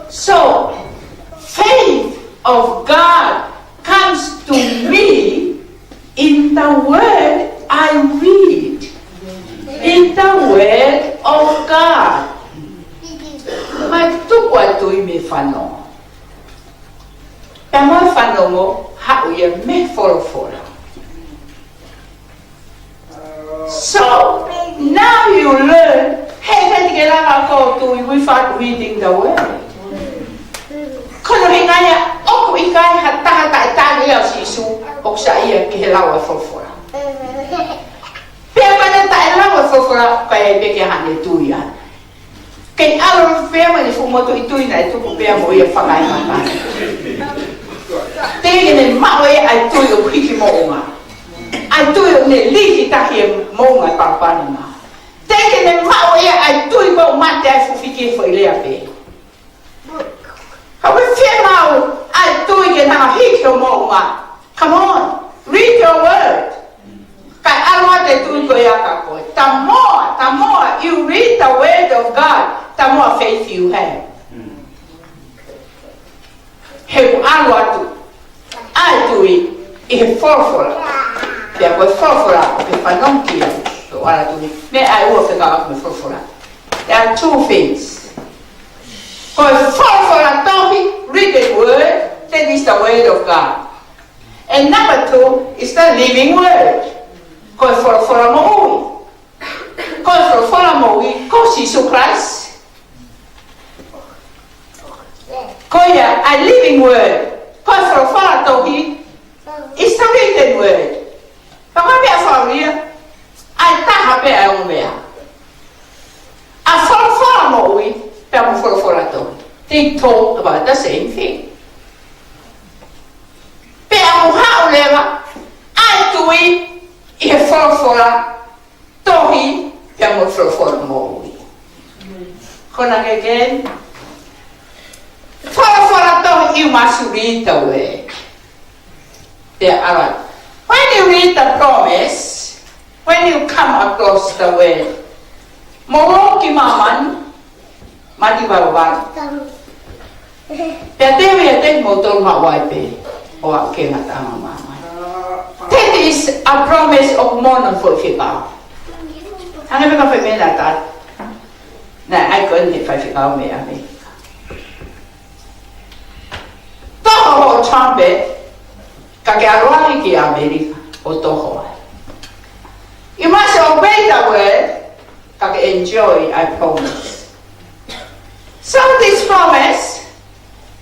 So, faith of God comes to me in the word I read. In the word of God. Mai tuku ʻa e tui mei he fanongo. Pea mo e fanongo, haʻu ia mei he folofola. So, now you learn, he te ke lava ʻo tui without reading the word. Ko hono ʻuhinga ia, ʻoku ʻikai ha taha taʻetali ʻa Sīsū, ʻoku sai ia ke lau e folofola. Pea ko ʻene taʻelau e folofola, ko e peke hane tui ai. Kei ʻalu pē mo ʻene fuʻu motuʻa tui naʻe tupu pē mo ia fakaemata. Teʻeki ke ne maʻu ʻe ia ʻa e tui ʻoku hiki moʻunga. ʻA e tui ʻoku ne liki taki e moʻunga palopalema. Teʻeki ke ne maʻu ʻe ia ʻa e tui ʻoku mate ai fuʻu fiki e foʻi lea pē. Ka ʻoku fiemaʻu ʻa e tui ke ne hiki hoʻo moʻunga. Come on, read your word. Kae ʻalu atu e tui ko ia kia koe. The more, the more you read the word of God, the more faith you have. He ʻoku ʻalu atu ʻa e tui ʻi he folofola. Pea ko e folofola ʻoku ke fanongo ki ai, ʻoku ʻalu atu. Meʻa ʻe ua fekauʻaki mo e folofola. There are two things. Ko e folofola tohi, written word, that is the word of God. And number two is the living word. Ko e folofola moʻui. Ko e folofola moʻui, ko Sīsū Kalaisi. Ko ia, a living word. Ko e folofola tohi, is the written word. Ka ko e meʻa faulia, ʻa e taha pē ʻa e ongo meʻa. ʻA e folofola moʻui, pea mo e folofola tohi. They talk about the same thing. Pea ʻoku haʻu leva ʻa e tui ʻi he folofola tohi pea mo e folofola moʻui. Ko ena ke ke folofola tohi, you must read the word. Pea ʻalu. When you read the promise, when you come across the word, mo ʻoku ki māmani, Mati valu valu. Pea te ui ʻa kimoutolu maʻu ai pē ʻo aʻu ki he ngataʻanga ʻo māmani. That is a promise of mono foʻi fekau. Hangē pē ko e fai meʻa naʻa tau. Naʻe ʻai ko eni he faifekau mei ʻAmelika. Toho hoʻo trumpet, ka ke ʻalu ai ki ʻAmelika ʻo toho ai. You must obey the word, ka ke enjoy ʻa e promise. So this promise,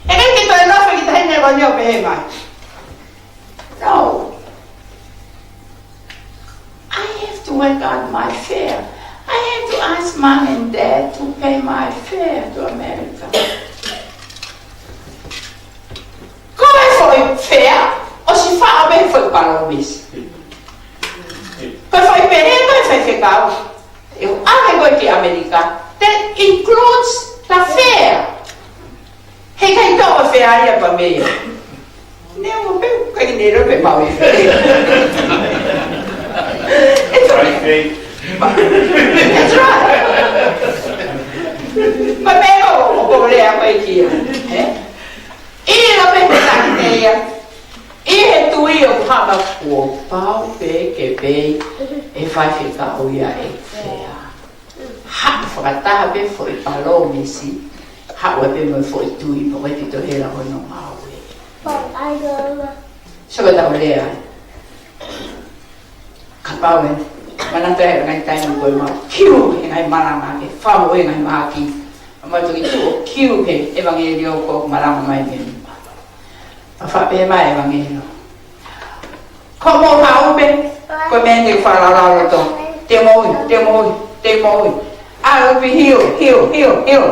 ʻe ʻikai ke toe nofo ki tahi ne koni ʻo pehē mai. No. I have to work out my fare. I have to ask mom and dad to pay my fare to America. Ko e foʻi fare, ʻosi faʻo pē foʻi palōmesi. Ko e foʻi pehē, ko e foʻi fekau. ʻE ʻave koe ki ʻAmelika, that includes the fare. He ʻikai tō e fare ia pea mei ai. Ne mo pe, ʻikai ne ro pe mau e fare. It's okay. That's right. Pea mei ai ʻoku ou lea mai ki ai. Eh? ʻIlo pē ko e taki te ia. ʻI he tui ʻoku hanga kuo pau pē ke pei e faifekau ia e fare. Haʻu fakataha pē foʻi palōmesi, haʻu ai pē mo e foʻi tui, pea ko e tito hela hono ngāue. So ka tau lea. Kapau ʻe manatu he ngaahi taimi ko ē mau kiu he ngaahi malanga ke fau he ngaahi mahaki. Mau toki tuʻu ʻo kiu he ʻevangeliō ko ē ʻoku malanga mai mei ai. Pea faʻa pehē mai ʻevangeliō. Ko mo haʻu pē, ko e meʻa te u fakalaulauloto. Te mo ui, te mo ui, te mo ui. ʻAlu pē hiu, hiu, hiu, hiu.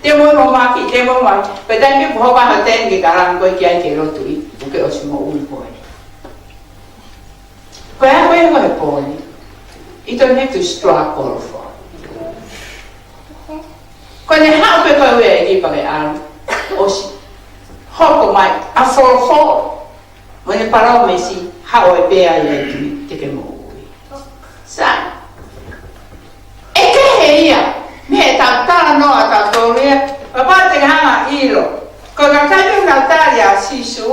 Te mo ui mo mahaki, te mo ui mo mahaki. Pea taimi pē ʻoku hoko ai hoʻo tēniti ke kalanga ko ē ki ai ke lotu ʻi, ʻoku ke ʻosi moʻui koe. Ko e ʻaho ko ē he pō ni, you don't have to struggle for it. Ko ʻene haʻu pē ko ē ʻEiki pea ke ʻalu, ʻosi hoko mai ʻa e folofola mo ʻene palōmesi, haʻu ai pē ʻa e tui te ke moʻui. Sai. ʻE kehe ia mei heʻetau talanoa ʻatautolu ia, kapau te ke hanga ʻo ʻilo. Ko e kakai ʻoku nau tali ʻa Sīsū,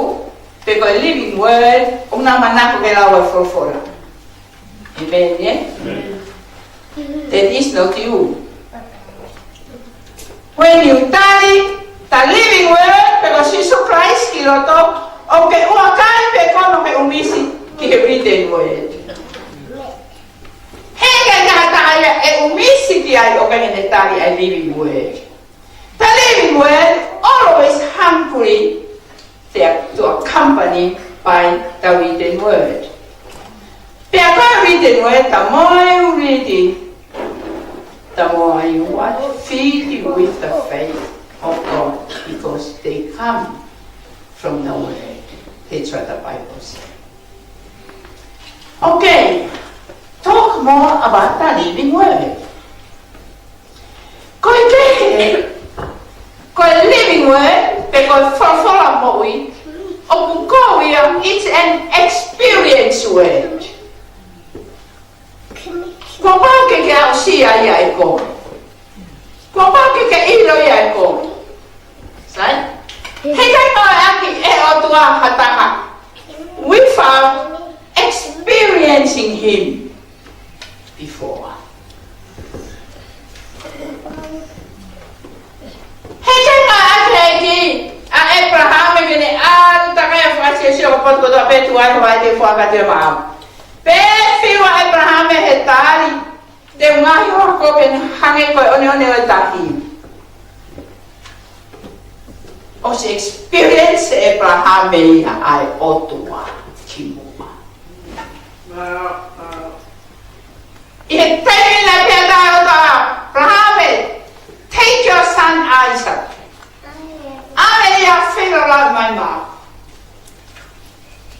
pe ko e living word, ʻoku nau manako ke lau e folofola. Amen, yeah? Amen. That is not you. When you tali, The living word, pe ko Sīsū Christ ki loto, ʻoku ʻikai pē ko hono ʻumisi ki he written word. He ʻikai ke ha taha ia ʻe ʻumisi ki ai ʻo ʻikai ke ne tali ʻa e living word. The living word always hungry to accompany by the written word. Pea ko e written word, the more you read it, the more you what? Feed you with the faith of God, because they come from the word. That's what the Bible says. Okay, talk more about the living word. Ko e kehe, ko e living word, pe ko e folofola moʻui, ʻoku ko ia, it's an experience word. Kuo pau ke ke aʻusia ia ʻe koe. Kuo pau ke ke ʻilo ia ʻe koe. Sai? He ʻikai ngāueʻaki ʻe he ʻOtua ha taha without experiencing him before. He ʻikai ngāueʻaki ʻe he ʻEiki ʻa ʻĒpalahame ke ne ʻalu takai ʻo fakasiosio ki he potu kotoa pē tuai, hoʻo ʻai ke fakatema au. Pea fiu ʻa ʻĒpalahame he tali, te u ngaohi ho hako ke ne hangē ko e ʻoneʻone ʻo e tahi. ʻOsi experience ʻe ʻĒpalahame ia ʻa e ʻOtua kimuʻa. ʻI he taimi naʻe pehē ai ʻe he ʻOtua, ʻĒpalahame, take your son Isaac. ʻAve ia ʻo feilaulauʻi mai maʻau.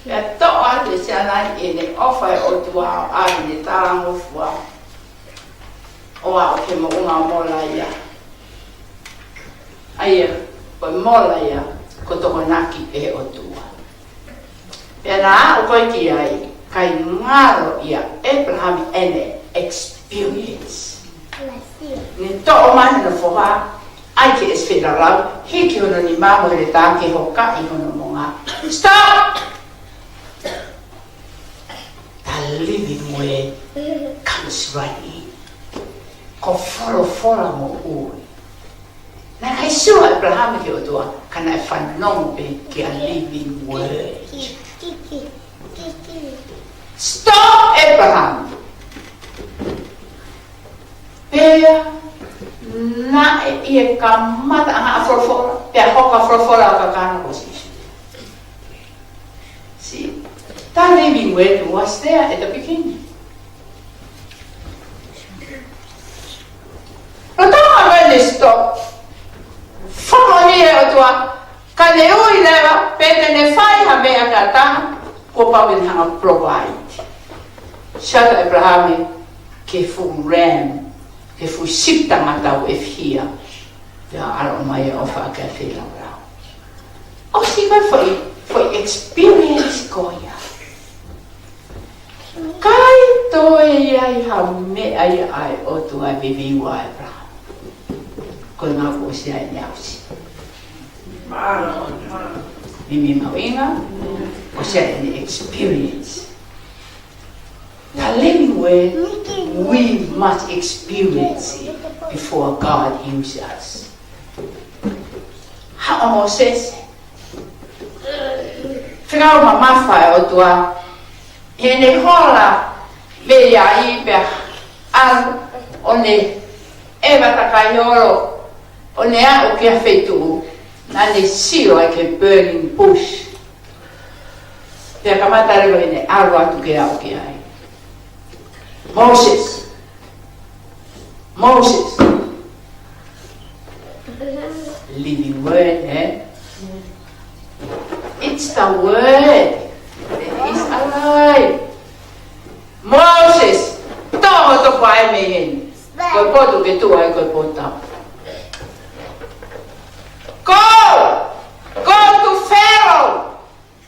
Pea toʻo atu ʻe Sianai ʻene ʻofa ʻa e ʻOtua ʻo ʻave ʻene talangofua ʻo aʻu ki he moʻunga ʻo Molaia. ʻA ia, ko Molaia, ko e tokonaki ʻe he ʻOtua. Pea naʻa aʻu ko ē ki ai, kae ngalo ia ʻĒpalahame ʻene experience. Ne toʻo mai hono foha, ʻai ke ʻosi feilaulau, hiki hono nima mo e heletā ke hokaʻi hono monga. Stop! The living word comes right in. Ko e folofola moʻui. Naʻe ʻikai sio ʻa ʻĒpalahame ki he ʻOtua, ka naʻe fanongo pē ki he living word. Stop, ʻĒpalahame. Pea naʻe ʻi he kamataʻanga ʻa e folofola, pea hoko ʻa e folofola ʻo kakano ko Sīsū. See, the living word was there at the beginning. Lolotonga ʻene stop, fakamoʻoni ʻe he ʻOtua, ka ne ui leva, pe te ne fai ha meʻa ki ha taha, kuo pau ke ne hanga ʻo provide. Sio atu ʻĒpalahame ki he fuʻu ram, ki he fuʻu sipi tangata ʻoku ʻefihia, pea ʻalu mai ʻo ʻofa ke feilaulau. ʻOsi ko e foʻi, foʻi experience ko ia. ʻIkai toe ʻi ai ha meʻa ia ʻa e ʻOtua ʻe vivili ai ʻa ʻĒpalahame. Ko e ngāue ʻosi ʻa ʻene aʻusia. Meimei mahuʻinga, ʻosi ʻa ʻene experience. The living word, we must experience it before God uses us. Haʻu ʻa Mōsese. Fekau mamafa ʻa e ʻOtua. Heʻene hola mei ai pea ʻalu ʻo ne ʻeva takai holo ʻo ne aʻu ki ha feituʻu naʻa ne sio ai ki he burning bush. Pea kamata leva ʻene ʻalu atu ke aʻu ki ai. Moses. Moses. Living word, eh? It's the word that is alive. Moses, toʻo ho tokoua mei heni. Ko e potu ke tuʻu ai ko e potu tapu. Go! Go to Pharaoh!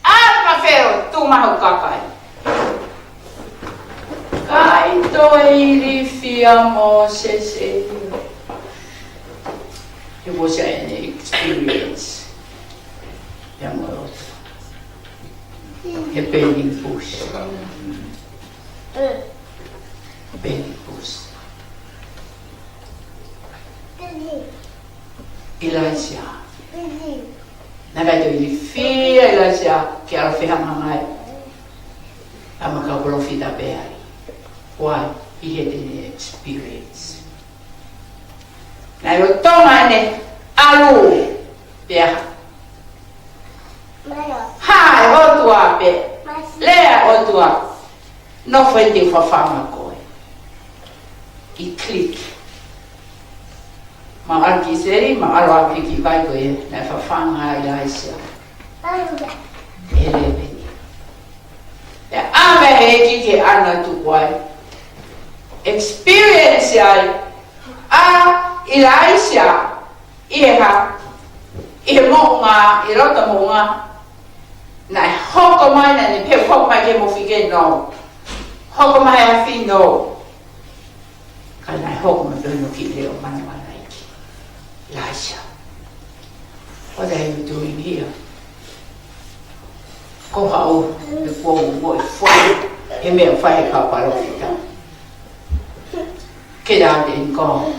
ʻAlu kia Felo, tuʻu maʻa hoku kakai. ʻIkai toe ilifia ʻa Mōsese. He ʻosi ʻene experience ia mo e ʻOtua. He burning bush. Burning bush. ʻIlaisiā. Naʻe ʻikai toe ilifia ʻe ʻIlaisiā ke ʻalu ʻo fehangahangai ʻa e kau palōfita pē ai. Why? He had an experience. Naʻe lolotonga ʻene ʻalu pea hā e ʻOtua pē, lea e ʻOtua, nofo ʻi he fafanga ko ē. ʻI he click. Mau ʻalu ki Seli, mau ʻalu ʻo ʻapi ki he vai ko ē naʻe fafanga ai ʻa ʻIlaisiā. ʻEleveni. Pea ʻave ʻe he ʻEiki ke ʻalu ʻo tuku ai. Experience ai ʻa ʻIlaisiā ʻi he hā, ʻi he moʻunga, ʻi loto moʻunga. Naʻe hoko mai, naʻe pehē hoko mai ki he mofi ke nō. Hoko mai afi nō. Ka naʻe hoko mai pē hono kiʻi leʻo manamana ʻEiki. ʻIlaisiā, what are you doing here? Ko haʻo, he kuo u moʻi fai he meʻa ʻoku fai ʻe he kau palōfita. Get out and go.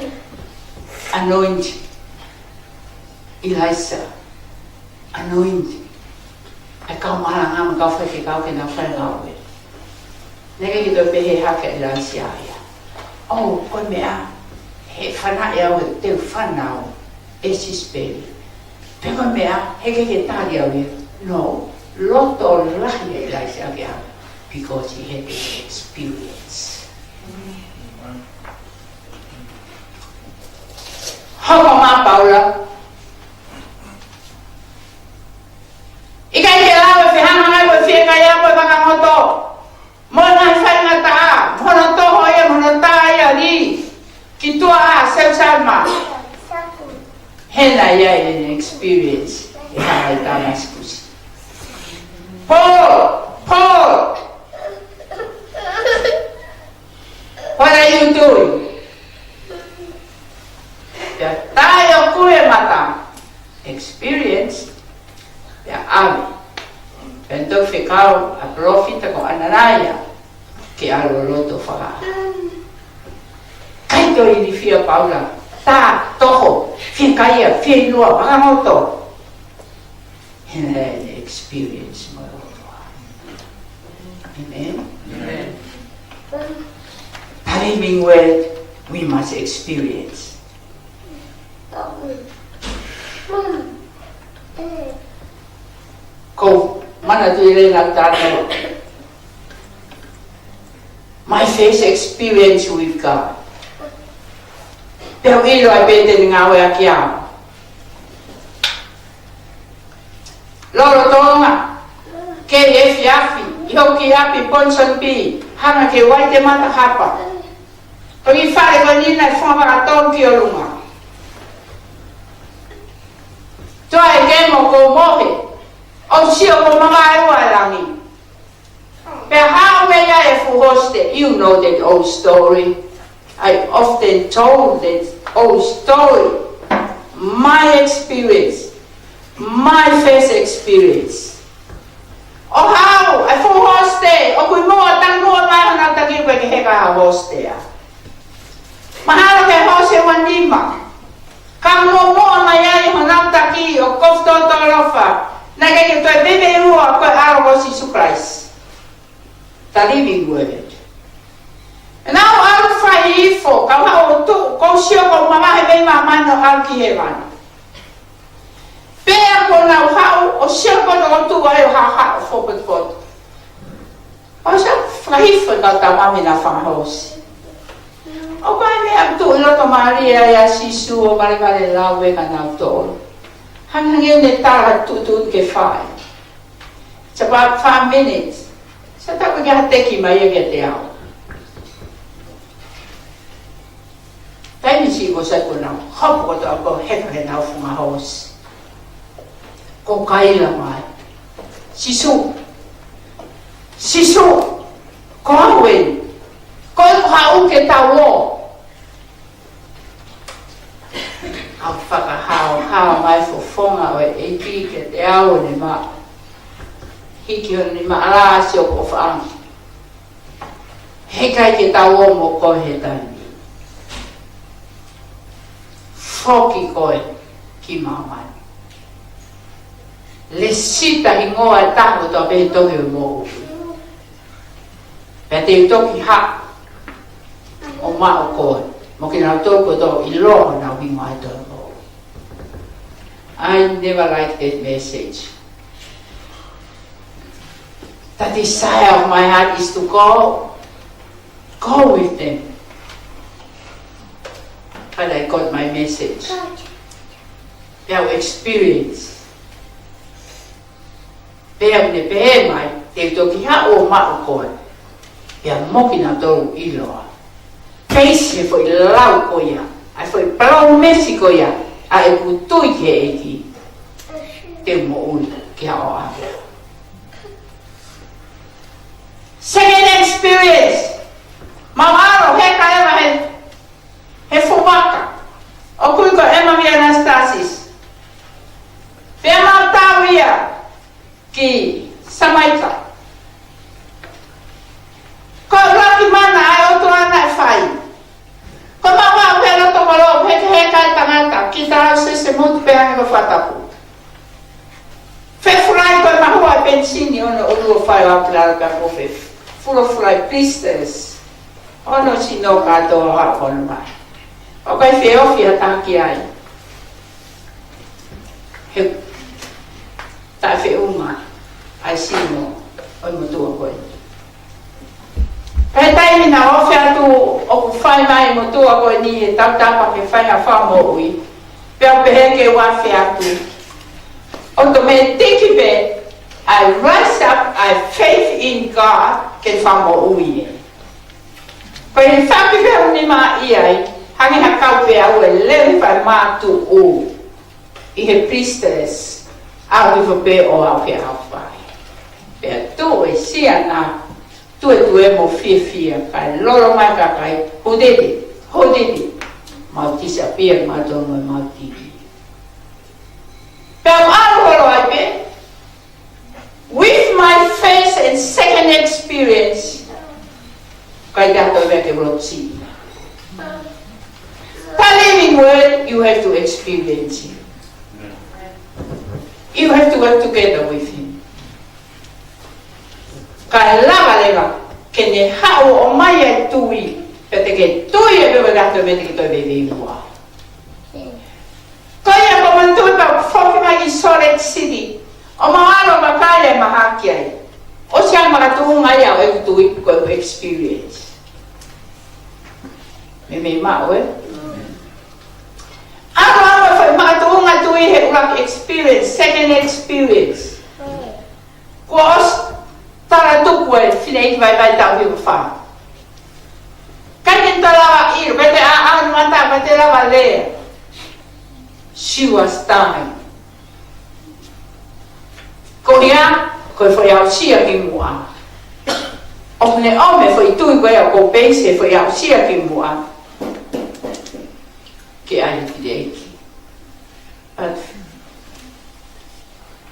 Anoint Elijah. Anoint ʻa e kau malanga mo e kau faifekau ke nau fai e ngāue. Naʻe ʻikai ke toe pehē hake ʻe ʻIlaisiā ia, ʻō, ko e meʻa, he fanaʻi au he teu fanau ʻe Sisipeli. Pe ko e meʻa, he ʻikai ke tali au ia. No, loto lahi ʻa ʻIlaisiā ke ʻave, because he had the experience. Hoko mai ʻa Paula. ʻIkai ke lau e fehangahangai ko e fiekaia ko e vakangoto mo e ngaahi faingataʻa, mo hono toho ia, mo hono tā ia ʻo lī ki tuʻa ʻa Selusalema. He naʻe ʻi ai ʻene experience he hanga ʻi Tāmasikusi. Paul, Paul, what are you doing? Pea tā ʻi hoku mata, experience, pea ʻave. Pea toe fekau ʻa e palōfita ko ʻAnanaia ke ʻalu ʻo loto fakaʻā. ʻIkai toe ilifia ʻe Paula, tā, toho, fiekaia, fieinua, vakangoto. He naʻe experience mo e ʻOtua. Amen? Amen. The living word we must experience. Ko e manatuʻi lea naʻa ku talanoa. My first experience with God. Pea u ʻilo ai pē te ne ngāueʻaki au. Lolotonga, kei efiafi, ʻi hoku ʻapi Ponsonby, hanga ki he Waitemata Harbour. Ko e fale ko eni naʻe fakatonga ki ʻolunga. Toe ke mo ko mohe, ʻo sio ko mamae ua langi. Pea haʻu mei ai e fuʻu hosite. You know that old story. I often told that old story. My experience. My first experience. ʻO haʻu e fuʻu hosite, ʻoku ʻi muʻa, talu muʻa mai honau taki pē ke heka ha hosite ia. Mahalo ke hosite ua nima. Ka muʻomuʻa mai ai honau taki ʻo kofu tōtōlofa. Naʻe ʻikai ke toe meimei ua ko e ʻAlo ko Sīsū Kalaisi. The living word. Naʻa ku ʻalu fai hifo, kau haʻu ʻo tuʻu, kou sio kou mavahe mei māmani ʻo ʻalu ki hēvani. Pea kuo nau haʻu ʻo sio kou tuʻu ai ʻo haʻahaʻa ʻo fakapotopoto. ʻO sio fakahifo e kau tama mei he fanga hoosi. ʻO ko e meʻa ʻoku tuʻu ʻi loto mālie ai ʻa Sīsū ʻo valevale lau ʻe kinautolu. Hangehangē ne tala tuʻutuʻuni ke fai. It's about five minutes. Sa taku ke ha teki mai ia kiate au. Taimi siʻi ko ē sai kuo nau hopo kotoa ko ē he fanga hoosi. Ko e kaila mai. Sīsū. Sīsū. Ko au eni. Ko e ko haʻu ke tau ō. Kau fakahaohaoa mai fofonga ʻo e ʻEiki kiate au ʻo ne maʻu. Hiki hono nima ʻo ala ʻo sio ko faʻanga. He ʻikai ke tau ō mo koe he taimi. Foki koe ki māmani. Lēsisita hingoa ʻe taha kotoa pē he tohi ʻo e moʻui. Pea te u toki haʻu ʻo maʻu koe, mo kinautolu kotoa ʻoku ʻiloa honau hingoa he tohi ʻo e moʻui. I never like that message. The desire of my heart is to go, go with them. But I got my message. Pea u experience. Pea ʻoku ne pehē mai, te u toki haʻu ʻo maʻu koe. Pea mo kinautolu ʻoku ʻiloa. Peisi he foʻi lau ko ia, ʻa e foʻi palōmesi ko ia, ʻa ʻeku tui ki he ʻEiki. Te u moʻui ki ha ʻoaʻoa. Second experience. Mau ʻalu ʻo heka ʻema he, he fuʻu vaka. ʻOku ui ko ʻEma via Anastasis. Pea mau tau ia ki Samaika. Ko e ʻuluaki mana ʻa e ʻOtua naʻe fai. Ko mau ʻalu he loto kolo, he, he kai tangata, ki tau se se mutu pē ange ko fatapu. Fefulai ko e mahua ʻa e penisini ʻo ne ʻulu ʻo fai ʻo aʻu ki lalo pea ko e fefulofulai blisters. ʻO ne sino kātoa ʻo haʻu ʻo ne mai. ʻOku ʻikai feohi ha taha ki ai. He taʻefeʻunga ʻa e sino ʻo e motuʻa ko eni. Pea taimi naʻe ofi atu ʻoku fai mai e motuʻa ko eni he tautapa ke fai ha fakamoʻui. Pea u pehē ke u afe atu. ʻOtomētiki pē, I rise up, I faith in God, ke fakamoʻui ē. Ko e fakafeʻunga mai ia ai, hangē ha kau pē au ʻe lele fai mātuʻu ʻi he blisters, ʻalu hifo pē ʻo aʻu ki he ʻaho fai. Pea tuʻu e siana, tuetue mo fiefia, kae lolo mai kakai, who did it? Who did it? Mau disappear, mau tonu, mau tiki. Pea ʻalu holo ai pē, with my first and second experience, ʻikai ke ʻi ai ha toe meʻa ke u lotu siʻi. The living word, you have to experience it. You have to work together with him. Kae lava leva ke ne haʻu ʻo ʻomai ʻa e tui, pea te ke tui ʻe pehē ʻikai ha toe meʻa te ke toe veiveiua. Ko ia ko e manatuʻi pea u foki mai ki Salt Lake City, ʻo mau ʻalu ʻo vakai e mahaki ai. ʻOsi ʻa e makatuʻunga ia ʻo ʻeku tui ko ʻeku experience. Meimei maʻu ē? ʻAlu ʻalu ʻo fai makatuʻunga tui he ʻuluaki experience, second experience. Kuo ʻosi talatuku e fineʻeiki vaivai taʻu hiva fā. ʻIkai ke te lava ʻilo, ʻikai te ʻaʻau mata, ʻikai te lava lea. She was dying. Ko ia, ko e foʻi aʻusia ki muʻa. ʻOku ne ʻomai e foʻi tui ko ia ʻoku ou peisi he foʻi aʻusia ki muʻa. Ke ʻai ki he ʻEiki. But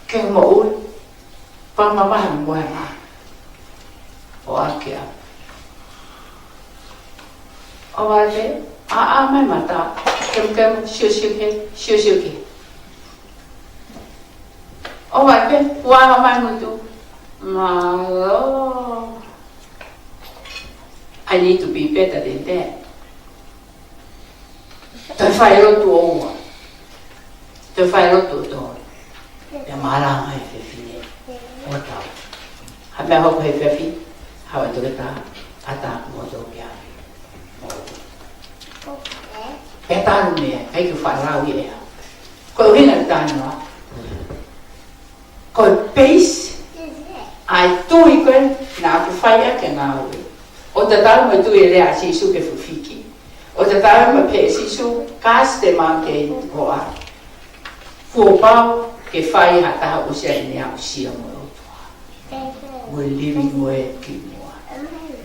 ke moʻui, pea mamahi mo e ʻā. ʻO ake a. ʻO vale, ʻaʻau mai mata, kemukemu, siosio ki hē, siosio ki hē. ʻO vale, ua mai ngutu. Mālō. I need to be better than that. Toe fai lotu ʻo ua. Toe fai lotu ʻo tolu. Pea mālanga e fefine. ʻO tau. Ha meʻa hoko he fefi. Haʻu e toketā. ʻAtā mo tō kia. Pea talu meʻa. ʻIkai ke faʻa lau ia. Ko e ʻuhinga tānoa. Ko e peisi ʻa e tui ko ē naʻa ku fai ʻaki e ngāue. ʻO tatau mo e tui e lea ʻa Sīsū ki he fuʻu fiki. ʻO tatau mo e pehē ʻe Sīsū, cast the mountain, ko ā. Kuo pau ke fai ha taha ʻoku ʻosi ʻi ai ʻene aʻusia mo e ʻOtua. Mo e living word ki muʻa.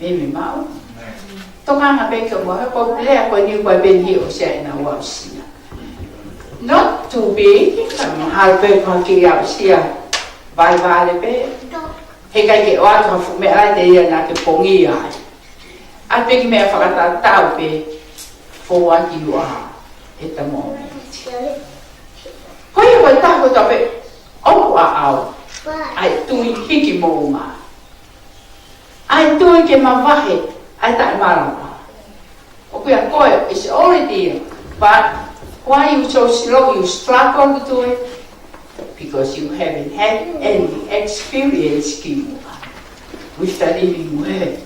Meimei maʻu. Tokanga pē ki muʻa, he ko e lea ko eni ʻoku ʻi ai pē ʻene ʻosi ʻi ai ʻene aʻusia. Not too big, ka mahalo pē ko ha kiʻi aʻusia vaivale pē. Heʻikai ke ʻoatu ha fuʻu meʻa lahi te ia naʻa ke pongia ai. ʻAi pē kiʻi meʻa fakatatau pē, for what you are at the moment. Ko ia ko e taha kotoa pē, ʻoku Paʻau. ʻA e tui hiki moʻunga. ʻA e tui ke mavahe ʻa e taʻemalava. ʻOku ʻia koe, it's already here. But why you so slow, you struggle to do it? Because you haven't had any experience kimuʻa with the living word.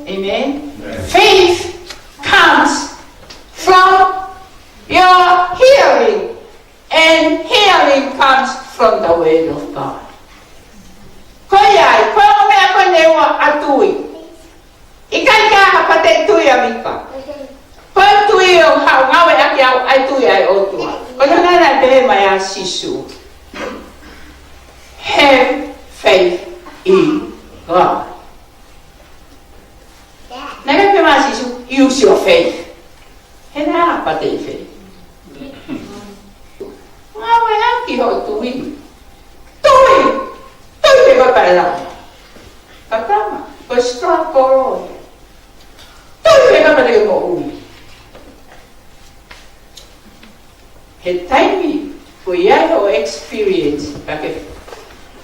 Amen? Amen. Faith comes from your hearing. And hearing comes from the word of God. Ko ia ai, ko e ongo meʻa ko eni ʻa e tui. ʻIkai ke ʻi ai ha pate tui ʻa Mika. Ko e tui ʻoku haʻu ngāueʻaki ʻa e tui ʻa e ʻOtua. Ko e ʻuhinga naʻe pehē mai ʻa Sīsū. Have faith in God. Naʻe pehē mai ʻa Sīsū, use your faith. He naʻe ʻi ai ha pate faith. Ngāueʻaki hoʻo tui. Tui! Tui pē kae pau ʻe lava. Ka tama, ko e struggle. Tui pē kae pau ʻe moʻui. He taimi, ko ia ʻi hoʻo experience, ka ke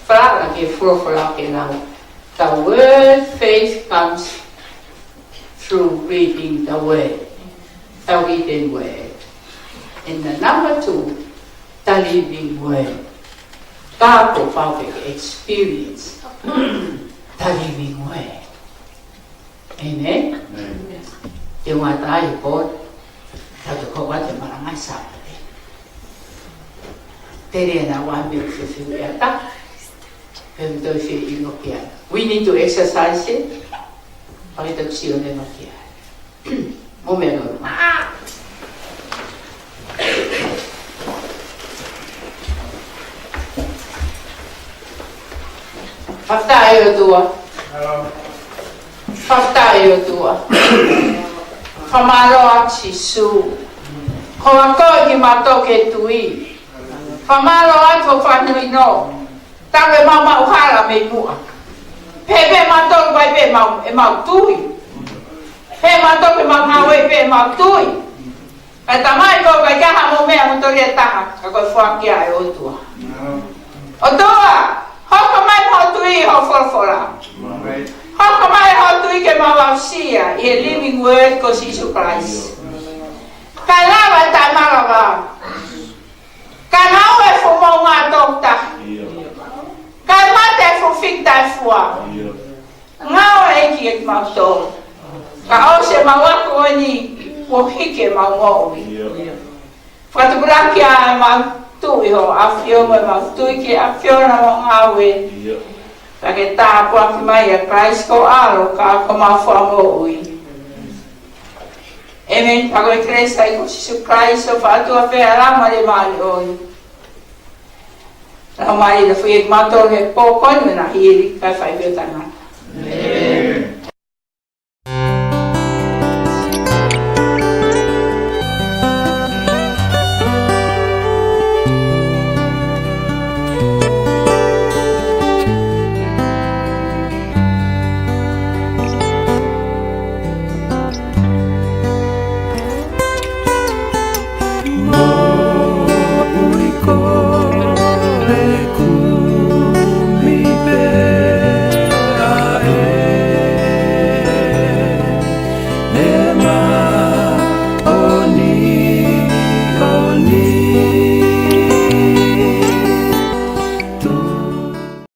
fala, ka ke folofola ke lau. The word faith comes through reading the word, the written word. And the number two, the living word. Ka kuo pau ke experience the living word. Amen? Amen. Te u ngata ai pō, tau toki ʻoatu e malanga ʻi Sāpate. Tele ʻena ua me u fefeu ia ta. Pe u toe fie ʻilo ki ai. We need to exercise it. Pea ke toki sio leva ki ai. Mo me lo. Fakafetaʻi ʻOtua. Fakafetaʻi ʻOtua. Fakamālō atu Sīsū. Ko e ako kimautolu ke tui. Fakamālō atu ʻo fakahinohino. Tau ke maumau hala mei muʻa. Pehē pē ʻe mautolu ʻoku ʻi ai pē ʻemau, ʻemau tui. Pehē ʻe mautolu ke mau ngāue pē ʻemau tui. Kae Tamai, ʻoku ʻikai ke ʻi ai haʻamou meʻa ʻoku totonu ke taha, ka ko e foaki ia ʻa e ʻOtua. ʻOtua, hoko mai hoʻo tui ʻi hoʻo folofola. Hoko mai hoʻo tui ke mau aʻusia ʻi he living word ko Sīsū Kalaisi. Kae lava e taʻemalava. Kae ngāue e fuʻu moʻunga tokotaha. Kae mate e fuʻu fiki taʻefua. Ngāueʻaki kimautolu. Kae ʻosi ʻemau ako ni, kuo hiki ʻemau moʻui. Fakatupulaki ʻemau tui ʻi hoʻo ʻAfio mo ʻemau tui ki he ʻAfiona mo hono ngāue. Kae ke tāpuaki mai ʻa Kalaisi ko ho ʻAlo, ka ko homau Fakamoʻui. ʻĒmeni. Pea ko e kelesi ʻa e ʻEiki ko Sīsū Kalaisi, ʻofa ʻa e ʻOtua, feohi ʻa e Laumālie Māʻoniʻoni. Laumālie na fai ʻe kimautolu he pō ko eni ʻa e hili, kae fai pē ʻo taʻengata.